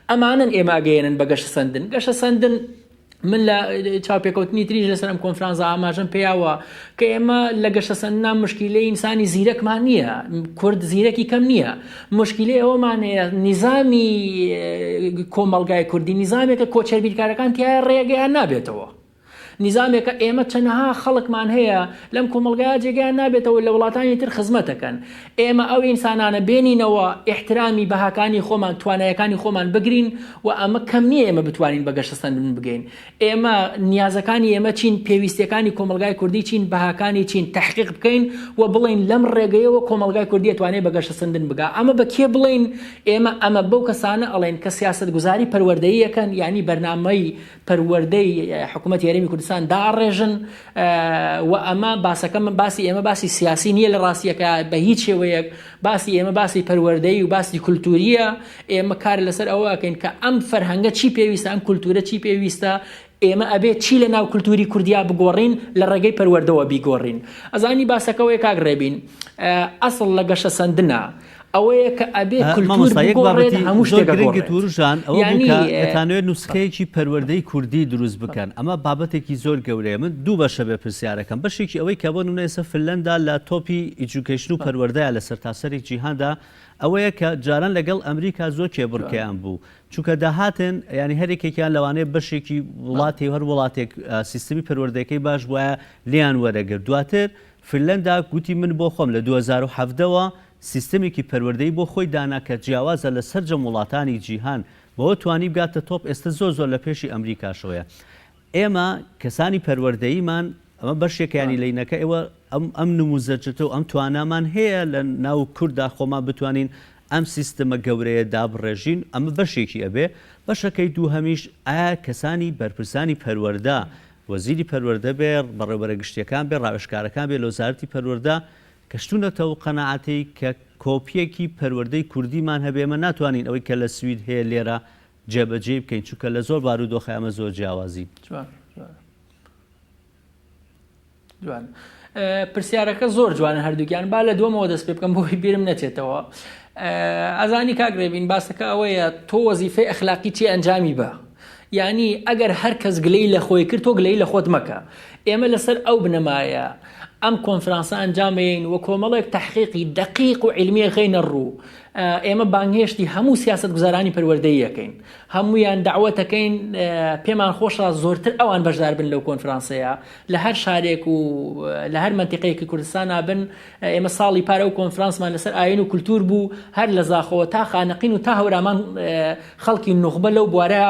ئەمانەن ئێمە ئەگەیەنن بە گەشەسەندن گەشەسەندن من لە چاوپێکەوتنی تریش لەسەر ئەم کۆنفرانسە ئاماژەم پێیاوە کە ئێمە لە گەشەسەندنا مشکیلەی ئینسانی زیرەکمان نییە کورد زیرەکی کەم نییە مشکیلەی ئەوەمان هەیە نیزامی کۆمەڵگای کوردی نیزامێکە کۆچەربیرکارەکان تایە ڕێگەیان نابێتەوە نیزامێکە ئێمە چەنەها خەڵکمان هەیە لەم کۆمەڵگایە جێگەیان نابێتەوە لە وڵاتانی تر خزمەتەکەن ئێمە ئەو ئینسانانە بێنینەوە ئیحترامی بەهاکانی خۆمان توانایەکانی خۆمان بگرین و ئەمە کەم نییە ئێمە بتوانین بە گەشەسەندن بگەین ئێمە نیازەکانی ئێمە چین پێویستیەکانی کۆمەڵگای کوردی چین بەهاکانی چین تەحقیق بکەین و بڵێین لەم ڕێگەیەوە کۆمەڵگای کوردی ئەتوانێت بە گەشەسەندن بگا ئەمە بە کێ بڵێین ئێمە ئەمە بەو کەسانە ئەڵێن کە سیاسەتگوزاری پەروەردەیی ئەکەن یانی بەرنامەی پەروەردەی حکوومەتی هەرێمی کوردستان داڕێژن و ئەمە باسەکە من باسی ئێمە باسی سیاسی نییە لە ڕاستیەکە بە هیچ شێوەیەک باسی ئێمە باسی پەروەردەی و باسی کولتوریە ئێمە کار لەسەر ئەوە ئەکەین کە ئەم فەرهەنگە چی پێویستە ئەم کولتورە چی پێویستە ئێمە ئەبێت چی لە ناو کولتوری کوردیا بگۆڕین لە ڕێگەی پەروەردەوە بیگۆڕین ئەزانی باسەکەەوەی کاک ڕێبین ئەسڵ لە گەشەسەندنە ئەوەیە کە ئەبێ کولتوور مامۆستا یەک بگۆڕێت بابەتی هەموو زۆر شتێک گرنگت ئەگۆڕێت وروژان ئەوە بوو یانی کە ئەتانەوێت نوسخەیەکی پەروەردەی کوردی دروست بکەن ئەمە بابەتێکی زۆر گەورەیە من دوو بەشە بێ پرسیارەکەم بەشێکی ئەوەی کە بۆ نمونە ئێستا فنلەندا لە تۆپی education و پەروەردەیە لە سەرتاسەری جیهاندا ئەوەیە کە جاران لەگەڵ ئەمریکا زۆر کێبڕکێیان بوو چونکە داهاتن یانی هەر یەکێکیان لەوانەیە بەشێکی وڵاتی هەر وڵاتێک سیستمی پەروەردەکەی باش بوایە لێیان وەرەگرت دواتر فنلەندا گوتی من بۆ خۆم لە 2017 وە سیستەمێکی پەروەردەیی بۆ خۆی دانا کە جیاوازە لە سەرجەم وڵاتانی جیهان بەوە توانی بگاتە تۆپ ئێستە زۆر زۆر لە پێشی ئەمریکاشەوەیە ئێمە کەسانی پەروەردەییمان ئەمە بەشێکە یانی لەینەکە ئێوە ئەم ئەم نموزەجتە و ئەم توانامان هەیە لە ناو کورددا خۆمان بتوانین ئەم سیستمە گەورەیە دابڕێژین ئەمە بەشێکی ئەبێ بەشەکەی دووهەمیش ئایا کەسانی بەرپرسانی پەروەردە وەزیری پەروەردە بێ بەڕێوبەرە گشتیەکان بێ ڕاوێژکارەکان بێ لە وەزارەتی پەروەردە گەشتوونەتە ئەو قەناعەتەی کە کۆپییەکی پەروەردەی کوردیمان هەبێ، ئێمە ناتوانین ئەوەی کە لە سوید هەیە لێرە جێبەجێی بکەین، چونکە لە زۆر بارودۆخا ئێمە زۆر جیاوازین. جوان جوان جوان پرسیارەکە زۆر جوانە هەردووکیان با لە دووەمەوە دەست پێ بکەم بۆی بیرم نەچێتەوە ئەزانی کاک ڕێبین باسەکە ئەوەیە تۆ وەزیفەی ئەخلاقی چی ئەنجامی بە یانی ئەگەر هەر کەس گلەی لە خۆی کرد تۆ گلەی لە خۆت مەکە ئێمە لەسەر ئەو بنەمایە ئەم کۆنفرانسە ئەنجام ئەیەین و کۆمەڵێک تەحقیقی دەقیق و عیلمی ئەخەینە ڕوو. ئێمە بانگهێشتی هەموو سیاسەتگوزارانی پەروەردەیی ئەکەین. هەموویان دەعوەت ئەکەین، پێمان خۆشە زۆرتر ئەوان بەشدار بن لەو کۆنفرانسەیە. لە هەر شارێک و لە هەر مەنتیقەیەکی کوردستانا بن. ئێمە ساڵی پار ئەو کۆنفرانسمان لەسەر ئایین و کولتوور بوو، هەر لە زاخۆوە تا خانەقین و تا هەورامان خەڵکی نوخبە لەو بوارە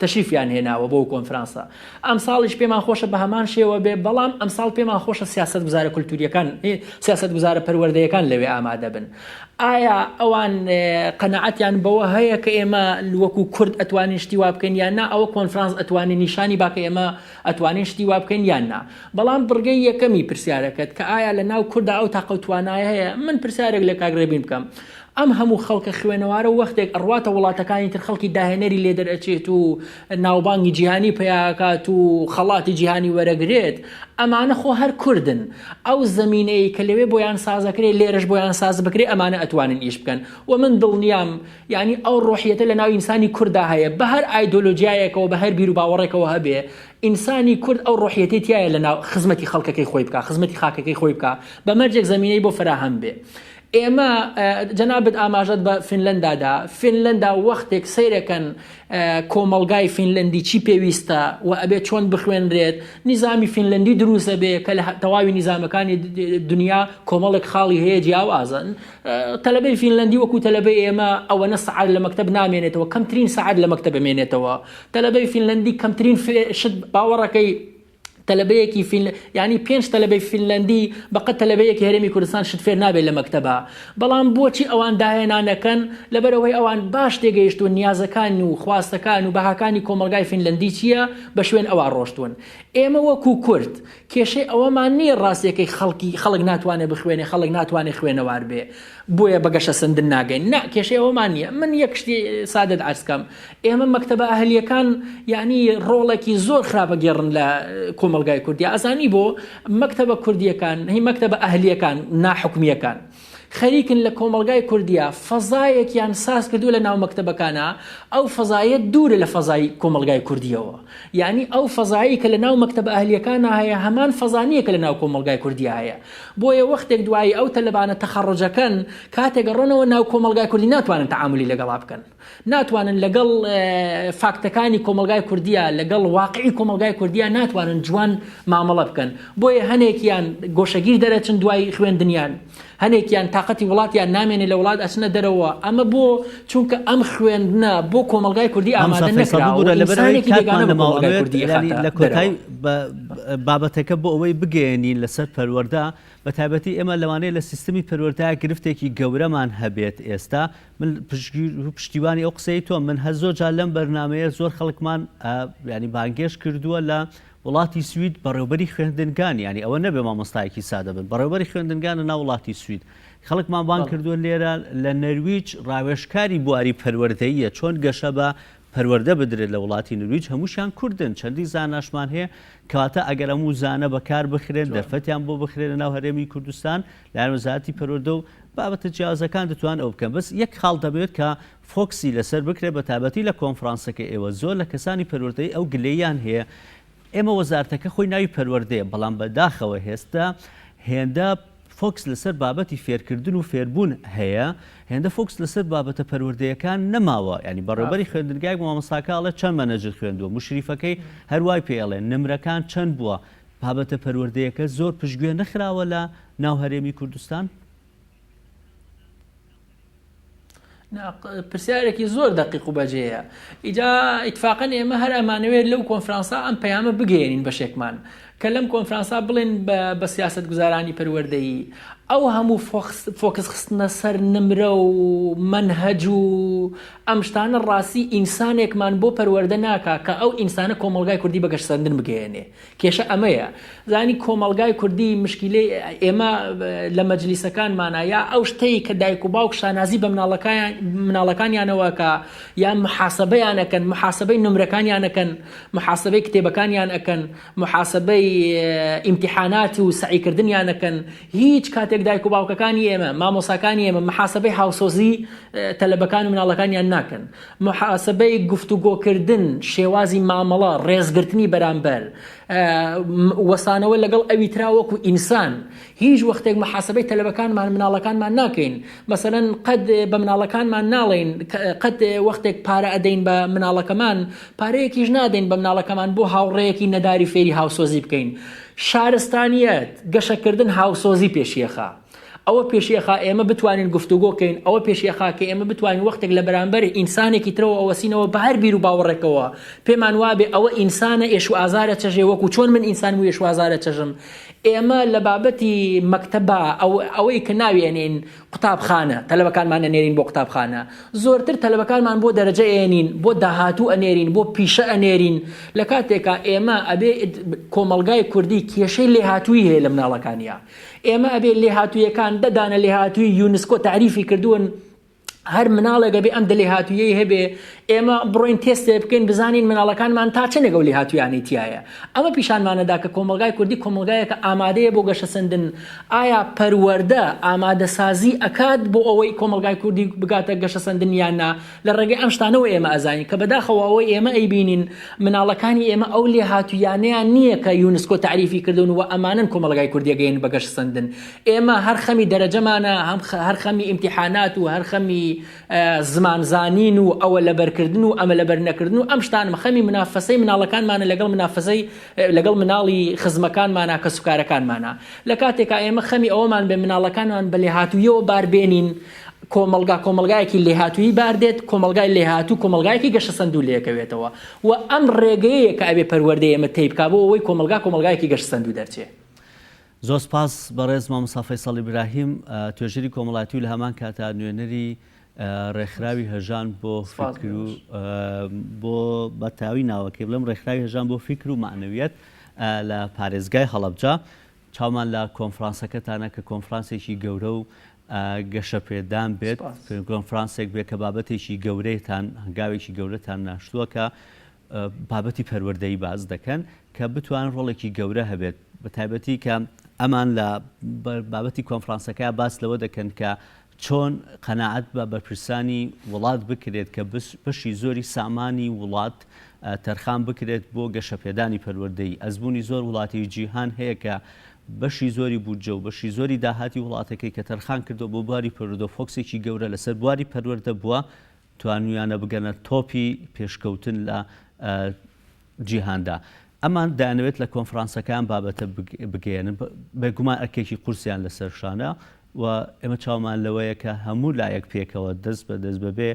تەشریفیان هێناوە بۆ ئەو کۆنفرانسە. ئەمساڵیش پێمان خۆشە بە هەمان شێوە بێ، بەڵام ئەمساڵ پێمان خۆشە سیاسەتگوزارە کولتوورییەکان، سیاسەتگوزارە پەروەردەیەکان لەوێ ئامادە بن. ئایا ئەوان قەناعەتیان بەوە هەیە کە ئێمە وەکوو کورد ئەتوانین شتی وا بکەین یان نا؟ ئەوە کۆنفرانس ئەتوانێ نیشانی با کە ئێمە ئەتوانین شتی وا بکەین یان نا. بەڵام بڕگەی یەکەمی پرسیارەکەت کە ئایا لە ناو کورددا ئەو تاقە و توانایە هەیە، من پرسیارێک لە کاک ڕێبین بکەم. ئەم هەموو خەڵکە خوێنەوارە وەختێک ئەڕواتە وڵاتەکانی تر خەڵکی داهێنەری لێ دەرئەچێت و ناوبانگی جیهانی پەیاکات و خەڵاتی جیهانی وەرەگرێت ئەمانە خۆ هەر کوردن ئەو زەمینەی کە لەوێ بۆیان سازەکرێ لێرەش بۆیان ساز بکرێ ئەمانە ئەتوانن ئیش بکەن و من دڵنیام یانی ئەو ڕۆحیەتە لە ناو ئینسانی کورددا هەیە بە هەر ئایدۆلۆجیایەکەوە بە هەر بیروباوەڕێکەوە هەبێ ئینسانی کورد ئەو ڕۆحیەتەی تیایە لە ناو خزمەتی خەڵکەکەی خۆی بکا خزمەتی خاکەکەی خۆی بکا بە مەرجێک زەمینەی بۆ فەراهەم بێ. ئێمە جەنابت ئاماژەت بە فینلەندا دا، فینلەندا وەختێک سەیرەکەن کۆمەڵگای فینلەندی چی پێویستە و ئەبێ چۆن بخوێنرێت، نیزامی فینلەندی دروست ئەبێ کە لە تەواوی نیزامەکانی دنیا کۆمەڵێک خاڵی هەیە جیاوازن. تەلەبەی فینلەندی وەکو تەلەبەی ئێمە ئەوەنە سەعات لە مەکتەب نامێنێتەوە، کەمترین سەعات لە مەکتەب ئەمێنێتەوە. تەلەبەی فینلەندی کەمترین شت باوەڕەکەی تەلەبەیەکی فین یانی پێنج تەلەبەی فینلەندی بەقەد تەلەبەیەکی هەرێمی کوردستان شت فێر نابێت لە مەکتەبا بەڵام بۆچی ئەوان داهێنانەکەن لەبەرئەوەی ئەوان باش تێگەیشتوون نیازەکان و خواستەکان و بەهاکانی کۆمەڵگای فینلەندی چییە بە شوێن ئەوا ڕۆشتوون ئێمە وەکو کورد کێشەی ئەوەمان نییە ڕاستیەکەی خەڵکی خەڵک ناتوانێت بخوێنێ خەڵک ناتوانێت خوێنەوار بێ بۆیە بە گەشەسەندن ناگەین نا کێشەی ئەوەمان نییە من یەک شتی سادەت عەرز کەم ئێمە مەکتەبە ئەهلیەکان یعنی ڕۆڵێکی زۆر خراپە گێڕن لە کۆمەڵگای کوردی ئازانی بۆ مەکتەبە کوردیەکان هی مەکتەبە ئەهلیەکان ناحکومیەکان خەریکن لە کۆمەڵگای کوردیا فەزایەکیان ساز کردووە لە ناو مەکتەبەکانا ئەو فەزایە دوورە لە فەزای کۆمەڵگای کوردیەوە یعنی ئەو فەزایی کە لە ناو مەکتەبە ئەهلیەکانا هەیە هەمان فەزا نییە کە لە ناو کۆمەڵگای کوردیا هەیە بۆیە وەختێک دوایی ئەو تەلەبانە تەخەڕوجەکەن کاتێک ئەڕۆنەوە ناو کۆمەڵگای کوردی ناتوانن تەعامولی لەگەڵا بکەن ناتوانن لەگەڵ فاکتەکانی کۆمەڵگای کوردیا لەگەڵ واقعی کۆمەڵگای کوردیا ناتوانن جوان مامەڵە بکەن بۆیە هەنێکیان گۆشەگیر دەرەچن دوای خوێندنیان هەنێکیان تاقەتی وڵاتیان نامێنێ لە وڵات ئەچنە دەرەوە ئەمە بۆ چونکە ئەم خوێندنە بۆ کۆمەڵگای کوردی ئامادە نەکراوە ئینسانێکی بێگانە بە کۆمەڵگای کوردی ئەخاتە لە کۆتای بابەتەکە بۆ ئەوەی بگەیەنین لەسەر پەروەردە بە تایبەتی ئێمە لەوانەیە لە سیستمی پەروەردە گرفتێکی گەورەمان هەبێت ئێستا من پشتگیر و پشتیوانی ئەو قسەی تۆم من هەر زۆر جار لەم بەرنامەیە زۆر خەڵکمان ینی بانگێش کردووە لە وڵاتی سوید بەڕێوبەری خوێندنگان ینی ئەوە نەبێ مامۆستایەکی سادە بن بەڕێوبەری خوێندنگانە ناو وڵاتی سوید خەڵکمان بان کردووە لێرە لە نەرویج ڕاوێژکاری بواری پەروەردەیە چۆن گەشە بە پەروەردە بدرێت لە وڵاتی نرویج هەمووشیان کوردن چەندی زاناشمان هەیە کەواتە ئەگەر ئەم وزانە بەکار بخرێن دەرفەتیان بۆ بخرێنە ناو هەرێمی کوردستان لایەن وەزارەتی پەروەردە و بابەتە جیاوازەکان دەتوان ئەو بکەن بەس یەک خاڵ دەمەوێت کە focus ی لەسەر بکرێت بە تایبەتی لە کۆنفرانسەکە ئێوە زۆر لە کەسانی پەروەردەی ئەو گلەییان هەیە ئێمە وەزارتەکە خۆی ناوی پەروەردەیە بەڵام بە داخەوە هێستا هێندە focus لەسەر بابەتی فێرکردن و فێربوون هەیە هێندە focus لەسەر بابەتە پەروەردەیەکان نەماوە یانی بەڕێوبەری خوێندنگایەک مامۆستاکە ئەڵێ چەند مەنەجت خوێندووە مشریفەکەی هەروای پێ ئەڵێ نمرەکان چەند بووە بابەتە پەروەردەیەکە زۆر پشتگوێ نەخراوە لە ناو هەرێمی کوردستان؟ پرسیارێکی زۆر دەقیق و بەجێیە ئیجا ئیتفاقەن ئێمە هەر ئەمانەوێت لەو کۆنفرانسا ئەم پەیامە بگەیەنین بەشێکمان کە لەم کۆنفرانسا بڵێن بە سیاست گوزارانی پەروەردەیی ئەو هەموو focus خستنە سەر نمرە و مەنهەج و ئەم شتانە ڕاستی ئینسانێکمان بۆ پەروەردە ناکا کە ئەو ئینسانە کۆمەڵگای کوردی بە گەشەسەندن بگەیەنێ کێشە ئەمەیە زانی کۆمەڵگای کوردی مشکیلەی ئێمە لە مەجلیسەکانمانا یا ئەو شتەی کە دایک و باوک شانازی بە مناڵەکان مناڵەکانیانەوە کە یان محاسبەیان ئەکەن محاسبەی نمرەکانیان ئەکەن محاسبەی کتێبەکانیان ئەکەن محاسبەی ئیمتیحانات و سەعیکردنیان ئەکەن هیچ کاتێک دایک و باوکەکانی ئێمە مامۆساکانی ئێمە محاسبەی هاوسۆزی تەلەبەکان و مناڵەکانیان ناکەن موحاسەبەی گفتوگۆکردن، شێوازی مامەڵە، ڕێزگرتنی بەرامبەر، وەستانەوە لەگەڵ ئەویترا وەکو ئینسان. هیچ وەختێک موحاسەبەی تەلەبەکانمان، مناڵەکانمان ناکەین. مەسەلەن قەت بە مناڵەکانمان ناڵێین، قەت وەختێک پارە ئەدەین بە مناڵەکەمان، پارەیەکیش نادەین بە مناڵەکەمان بۆ هاوڕێیەکی نەداری فێری هاوسۆزی بکەین. شارستانیەت، گەشەکردن هاوسۆزی پێشیەخا. ئەوە پێشی ئەخا ئێمە بتوانین گفتوگۆ کەین، ئەوە پێشی ئەخا کە ئێمە بتوانین وەختێک لە بەرامبەر ئینسانێکی ترەوە ئەوەسینەوە بە هەر بیر و باوەڕێکەوە پێمان وابێ ئەوە ئینسانە ئێش و ئازار ئەچەژێ وەکو چۆن من ئینسانم و ئێش و ئازار ئەچەژم. ئێمە لە بابەتی مەکتەبا ئەو ئەوەی کە ناوی ئەنێین قوتابخانە، تەلەبەکانمان ئەنێرین بۆ قوتابخانە، زۆرتر تەلەبەکانمان بۆ دەرەجە ئەیەنین، بۆ داهاتوو ئەنێرین، بۆ پیشە ئەنێرین، لە کاتێکا ئێمە ئەبێ کۆمەڵگای کوردی کێشەی لێهاتوویی هەیە لە مناڵەکانیا. ئێمە ئەبێ لێهاتوویەکان دە دانە لێهاتووی یونسکۆ تەعریفی کردوون. هەر مناڵێک ئەبێ ئەم دە لێهاتوویەی هەبێ، ئێمە بڕۆین تێستێ بکەین بزانین مناڵەکانمان تا چەندێک ئەو لێهاتوویانەی تیایە. ئەمە پیشانمان ئەدا کە کۆمەڵگای کوردی کۆمەڵگایەکە ئامادەیە بۆ گەشەسەندن. ئایا پەروەردە ئامادەسازی ئەکات بۆ ئەوەی کۆمەڵگای کوردی بگاتە گەشەسەندن یان نا؟ لە ڕێگەی ئەم شتانەوە ئێمە ئەزانین کە بەداخەوە ئەوەی ئێمە ئەیبینین مناڵەکانی ئێمە ئەو لێهاتوویانەیان نییە کە یونسکۆ تەعریفی کردوون و ئەمانەن کۆمەڵگای کوردی ئەگەیەنن بە گەشەسەندن. ئێمە هەر خەمی دەرەجەمانە، هەم هەر خەمی ئیمتیحانات و هەر خەمی زمان زانین و ئەوە لەبەرکردن و ئەمە لەبەر نەکردن و ئەم شتانە، خەمی منافەسەی مناڵەکانمانە لەگەڵ منافەسەی لەگەڵ مناڵی خزمەکانمانە، کەسوکارەکانمانە. لە کاتێکا ئێمە خەمی ئەوەمان بێ مناڵەکانمان بە لێهاتووییەوە بار بێنین، کۆمەڵگا کۆمەڵگایەکی لێهاتوویی بار دێت، کۆمەڵگای لێهاتوو کۆمەڵگایەکی گەشەسەندوو لێکەوێتەوە و ئەم ڕێگەیەیە کە ئەبێ پەروەردەی ئێمە تەی بکا بۆ ئەوەی کۆمەڵگا کۆمەڵگایەکی گەشەسەندوو دەرچێ. زۆر سپاس بەڕێز مامۆستا فەیسەڵ ئیبراهیم توێژەری کۆمەڵایەتی و لە هەمان کاتا نوێنەری ڕێکخراوی هەژان بۆ فکر و بۆ بەتاوی ناوەکەی بڵێم ڕێکخراوی هەژان بۆ فکر و مەعنەویەت لە پارێزگای هەڵەبجە چاومان لە کۆنفرانسەکەتانە کە کۆنفرانسێکی گەورە و گەشەپێدان بێت کۆنفرانسێک بێت کە بابەتێکی گەورەتان هەنگاوێکی گەورەتان ناشتووە کە بابەتی پەروەردەیی باس دەکەن کە بتوانن ڕۆڵێکی گەورە هەبێت بە تایبەتی کە ئەمان لە بابەتی کۆنفرانسەکە باس لەوە دەکەن کە چۆن قەناعەت بە بەرپرسانی وڵات بکرێت کە بەشی زۆری سامانی وڵات تەرخان بکرێت بۆ گەشەپێدانی پەروەردەیی ئەزمموی زۆر وڵاتی جیهان هەیە کە بەشی زۆری بودجە و بەشی زۆری داهاتی وڵاتەکەی کە تەرخان کردو بۆ بواری پەروەردە فۆکسێکی گەورە لەسەر بواری پەروەردە بووە توانیویانە بگەنە تۆپی پێشکەوتن لە جیهاندا. ئەمان دەیانەوێت لە کۆنفرانسەکەیان بابەتە بگەیەنن، بێگومان ئەرکێکی قورسیان لەسەر شانە و ئێمە چاومان لەوەیە کە هەموو لایەک پێکەوە دەست بە دەست بەبێ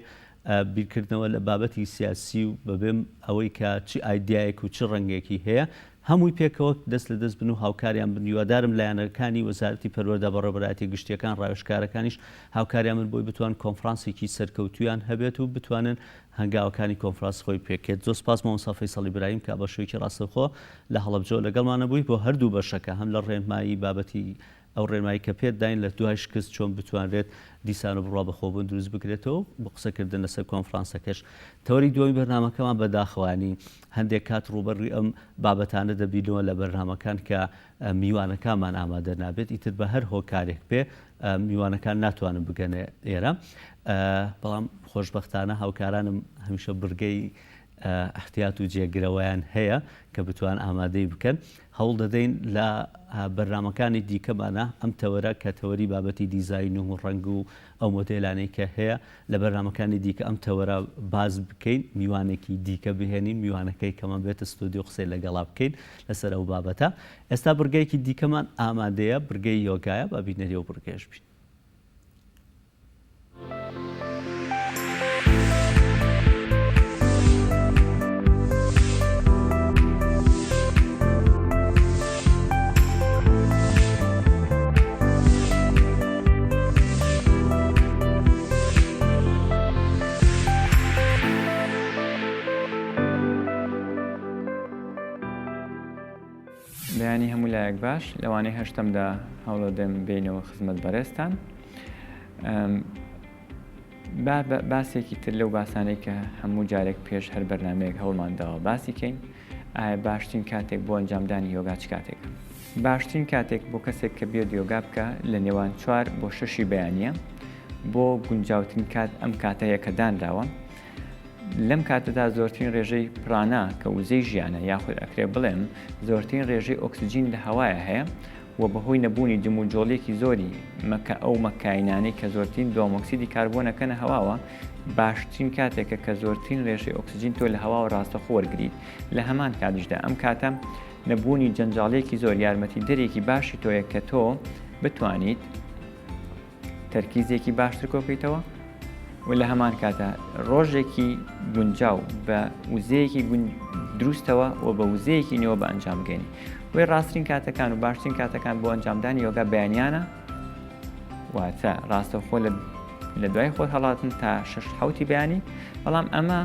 بیرکردنەوە لە بابەتی سیاسی و بەبێ ئەوەی کە چ ئایدیایەک و چ ڕەنگێکی هەیە هەمووی پێکەوە دەست لە دەست بن و هاوکاریان بن، هیوادارم لایەنەکانی وەزارەتی پەروەردە، بەڕێوەبەرایەتیە گشتیەکان، ڕاوێژکارەکانیش هاوکاریان بن بۆی بتوان کۆنفرانسێکی سەرکەوتوویان هەبێت و بتوانن هەنگاوەکانی کۆنفرانس خۆی پێکێت. زۆر سپاس مامۆستا فەیسەڵ ئیبراهیم کە بە شێوەیەکی ڕاستەوخۆ لە هەڵەبجەوە لەگەڵمانە بووی بۆ هەردوو بەشەکە هەم لە ڕێنمایی بابەتی ئەو ڕێنمایی کە پێت داین لە دوای شکست چۆن بتوانرێت دیسان و بڕوا بەخۆبوون دروست بکرێتەوە و بۆ قسەکردن لەسەر کۆنفرانسەکەش. تەوەری دووەمی بەرنامەکەمان بەداخەوە یانی هەندێک کات ڕووبەڕووی ئەم بابەتانە دەبینەوە لە بەرنامەکان کە میوانەکانمان ئامادە نابێت ئیتر بە هەر هۆکارێک بێ میوانەکان ناتوانن بگەنە ئێرە بەڵام خۆشبەختانە هاوکارانم هەمیشە بڕگەی ئیحتیات و جێگرەوەیان هەیە کە بتوان ئامادەی بکەن. هەوڵ دەدەین لە بەرنامەکانی دیکەمانا ئەم تەوەرە کە تەوەری بابەتی دیزاین و ڕەنگ و ئەو مۆدێلانەی کە هەیە لە بەرنامەکانی دیکە ئەم تەوەرە باس بکەین، میوانێکی دیکە بهێنین، میوانەکەی کەمان بێتە ستۆدیۆ قسەی لەگەڵا بکەین لەسەر ئەو بابەتە. ئێستا بڕگەیەکی دیکەمان ئامادەیە، بڕگەی یۆگایە، با بینەری ئەو بڕگەیەش بین. بەیانی هەموو لایەک باش لەوانەی هەشتەمدا هەوڵەدەم بێینەوە خزمەت بەڕێزتان با باسێکی تر لەو باسانەی کە هەموو جارێک پێش هەر بەرنمەیەک هەوڵمان داوە باسی کەین ئایا باشترین کاتێک بۆ ئەنجامدانی یۆگا چ کاتێکە باشترین کاتێک بۆ کەسێک کە بێت یۆگا بکە لە نێوان چوار بۆ شەشی بەیانە بۆ گونجاوترین کات ئەم کاتەیە کە دانراوە لەم کاتەدا زۆرترین ڕێژەی پرانا کە وزەی ژیانە یاخود ئەکرێ بڵێم زۆرترین ڕێژەی ئۆکسجین لە هەوایە هەیە و بەهۆی نەبوونی جموجۆڵیەکی زۆری مەکە ئەو مەکاینانەی کە زۆرترین دووەمۆکسیدی کاربۆن ئەکەنە هەواوە باشترین کاتێکە کە زۆرترین ڕێژەی ئۆکسجین تۆ لە هەواوە ڕاستەخۆ وەرگریت لە هەمان کاتیشدا ئەم کاتە نەبوونی جەنجاڵیەکی زۆر یارمەتیدەرێکی باشی تۆیە کە تۆ بتوانیت تەرکیزێکی باشتر کۆکەیتەوە و لە هەمان کاتە ڕۆژێکی گونجاو بە وزەیەکی دروستەوە و بە وزەیەکی نوێوە بە ئەنجام بگەینی بۆیە ڕاستترین کاتەکان و باشترین کاتەکان بۆ ئەنجامدانی یۆگا بەیانیانە واتە ڕاستەوخۆ لە لە دوای خۆر هەڵاتن تا شش حوتی بەیانی بەڵام ئەمە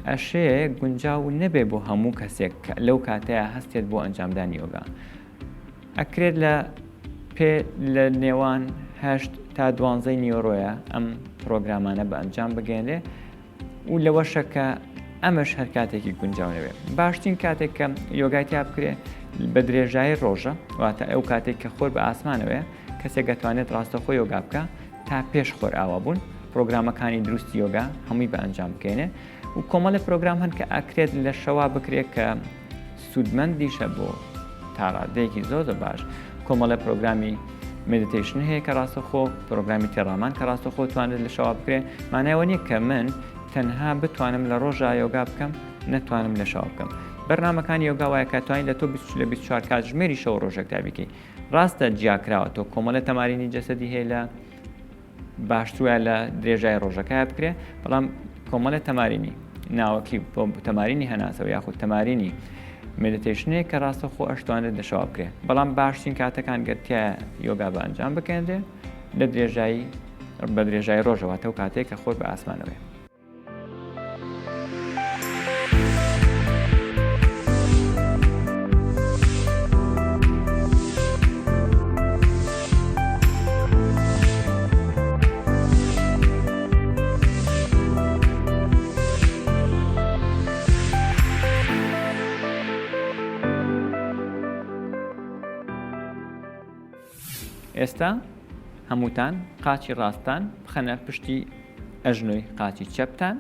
ئەشێ گونجاو نەبێ بۆ هەموو کەسێک کە لەو کاتەیا هەستێت بۆ ئەنجامدانی یۆگا. ئەکرێت لە پێ لە نێوان هەشت تا دوانزەی نیوەڕۆیە ئەم پرۆگرامانە بە ئەنجام بگەێنرێ و لەوەشە کە ئەمەش هەر کاتێکی گونجاو نەبێ. باشترین کاتێک کە یۆگای تیا بکرێ بە درێژایی ڕۆژە، واتە ئەو کاتێک کە خۆر بە ئاسمانەوەیە، کەسێک ئەتوانێت ڕاستەوخۆ یۆگا بکا تا پێش خۆر ئاوا بوون، پرۆگرامەکانی دروستی یۆگا هەمووی بە ئەنجام بگەێنێ و کۆمەڵێ پرۆگرام هەن کە ئەکرێت لە شەوا بکرێت کە سوودمەندیشە بۆ تاڕادەیەکی زۆر زۆر باش کۆمەڵێ پرۆگرامی meditation هەیە کە ڕاستەخۆ پرۆگرامی تێڕامان کە ڕاستەخۆ توانرێت لە شەوا بکرێ مانایەوە نییە کە من تەنها بتوانم لە ڕۆژا یۆگا بکەم نەتوانم لە شەوا بکەم بەرنمەکانی یۆگا وایە کە توانین لە تۆ لە 24 کاتژمێری شەو ڕۆژێکدا بیکەی ڕاستە جیاکراوە تۆ کۆمەڵە تەمارینی جەسەدی هەیە لە باشتر وایە لە درێژای ڕۆژەکە بکرێ بەڵام کۆمەڵێ تەمارینی ناوەکی بۆ تەمارینی هەناسەوە یاخود تەمارینی meditation ێک کە ڕاستە خۆ ئەشتوانێت لە شەوا بکرێ بەڵام باشترین کاتەکان گەر تیا یۆگا بە ئەنجام بکەێنرێ لە درێژایی بە درێژای ڕۆژەوە تەو کاتێک کە خۆر بە ئاسمانەوەی. ئێستا هەمووتان قاچی ڕاستتان بخەنە پشتی ئەژنۆی قاچی چەپتان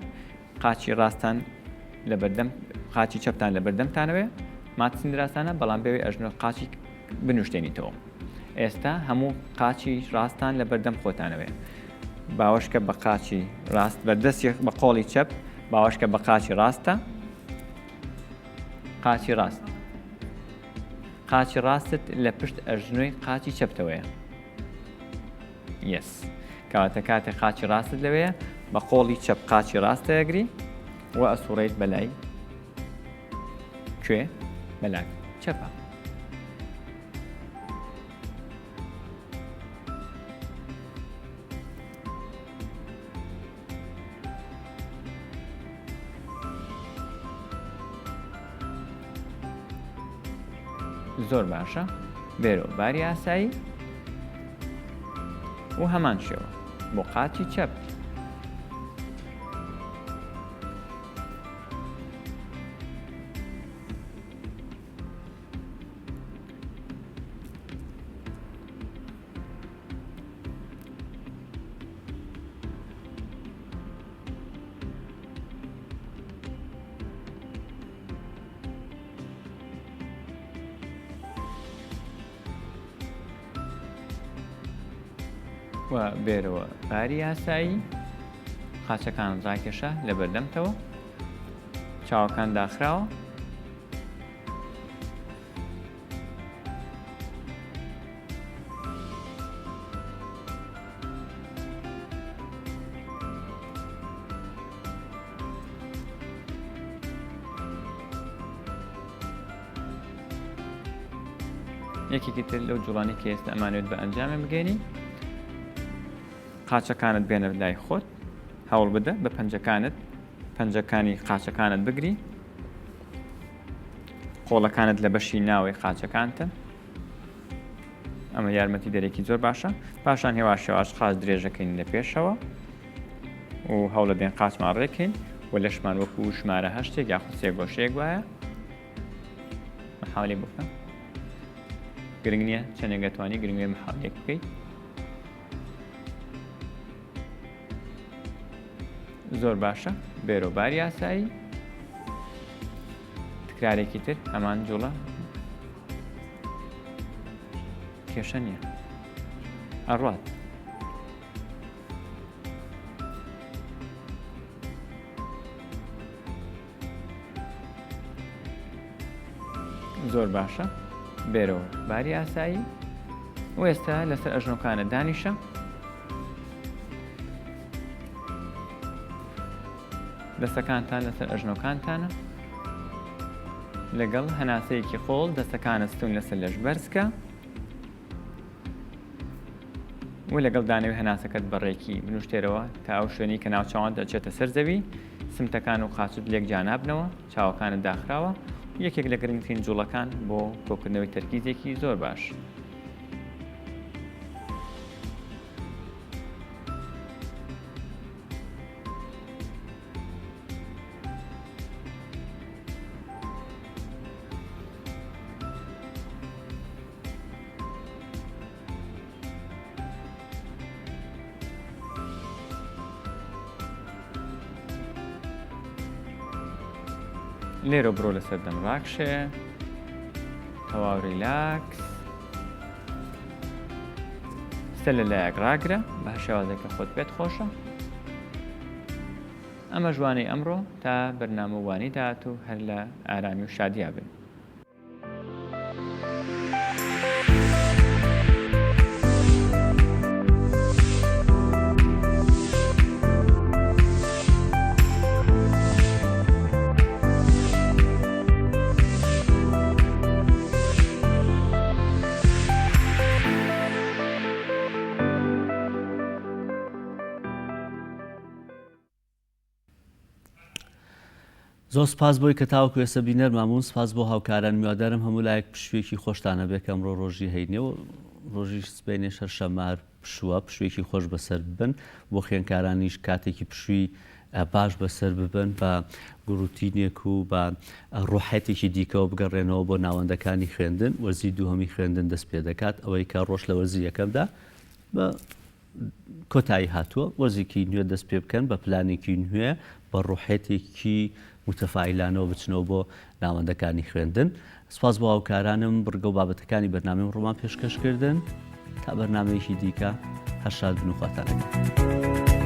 قاچی ڕاستان لەبەردەم قاچی چەپتان لەبەردەمتانەوەێ ماتسیندراستانە بەڵام بێوی ئەژنۆ قاچی بنوشتێنیتەوە ئێستا هەموو قاچی ڕاستان لەبەردەم خۆتانەوەێ باوەشکە بە قاچی ڕاست بەردەستی بە قۆڵی چەپ باوەشکە بە قاچی ڕاستە قاچی ڕاست قاچی ڕاستت لە پشت ئەژنۆی قاچی چەپتەوەیە یەس کەواتە کاتێ قاچی ڕاستت لەوەیە بە قۆڵی چەپ قاچی ڕاستە ئەگری و ئەسوڕیت بەلای کوێ بەلای چەپە زۆر باشە بێرەوە باری ئاسایی و هەمان شێوە بۆ قاچی چەپ. و بێرەوە باری ئاسایی قاچەکان ڕاکێشە لە بەردەمتەوە چاوەکان داخراوە یەکێکی تر لەو جوڵانی کە ئێستا ئەمانوێت بە ئەنجامی بگەێنی قاچەکانت بێنە لای خۆت هەوڵ بدە بە پەنجەکانت پەنجەکانی قاچەکانت بگری قۆڵەکانت لە بەشی ناوەی قاچەکانتن ئەمە یارمەتی دەرێکی زۆر باشە پاشان هێواش هێواش قاچ درێژەکەین لە پێشەوە و هەوڵە دێن قاچمان ڕێکین و لەشمان وەکو ژمارە هەشتێک یاخود سێ گۆشەیەک وایە محاولێک بکە گرنگ نییە چەندێک دەتوانی گرنگێ محاولێک بکەیت زۆر باشە بێرۆ باری ئاسایی تکرارێکی تر هەمان جوڵە کێشە نییە ئەڕات زۆر باشە بێرەوە باری ئاسایی و ئێستا لەسەر ئەژنۆکانە دانیشە دەستەکانتان لەسەر ئەژنۆکانتانە لەگەڵ هەناسەیەکی قۆڵ دەستەکانە ستون لەسەر لەش بەرزکە و لەگەڵ دانەوەی هەناسەکەت بە ڕێکی بنوشتێرەوە تا ئەو شوێنەی کە ناوچاوانت دەچێتە سەر زەوی، سمتەکان و قاچت لێک جیا نابنەوە، چاوەکانت داخراوە و یەکێک لە گرنگترین جوڵەکان بۆ کۆکردنەوەی تەرکیزێکی زۆر باش. لێرە بڕۆ لەسەر دەم ڕاکشێ تەواو ریلاکس سەر لە لایەک ڕاگرە بە هەر شێوازێک کە خۆت پێت خۆشە ئەمەش وانەی ئەمڕۆ تا بەرنامە و وانەی داهاتوو هەر لە ئارامی و شادیا بن. زۆر سپاس بۆی کە تاوەکو ئێستا بینەرمان بوون سپاس بۆ هاوکاران میوادارم هەموو لایەک پشوویەکی خۆشتان هەبێ کە ئەمڕۆ ڕۆژی هەینێ و ڕۆژی سبەینێش هەر شەممە هەر پشووە پشوویەکی خۆش بەسەر ببن بۆ خوێندکارانیش کاتێکی پشووی باش بەسەر ببن بە گوڕوتینێک و بە ڕۆحێتێکی دیکەوە بگەڕێنەوە بۆ ناوەندەکانی خوێندن وەرزی دووهەمی خوێندن دەست پێ دەکات ئەوەی کە ڕۆژ لە وەرزی یەکەمدا بە کۆتایی هاتووە، وەرزێکی نوێ دەست پێ بکەن بە پلانێکی نوێ بە ڕوحێتێکی موتەفائیلانەوە بچنەوە بۆ ناوەندەکانی خوێندن. سپاس بۆ هاوکارانم بڕگە و بابەتەکانی بەرنامەی ئەمڕۆمان پێشکەش کردن. تا بەرنامەیەکی دیکە هەر شاد بن و خواتان لەگەڵ.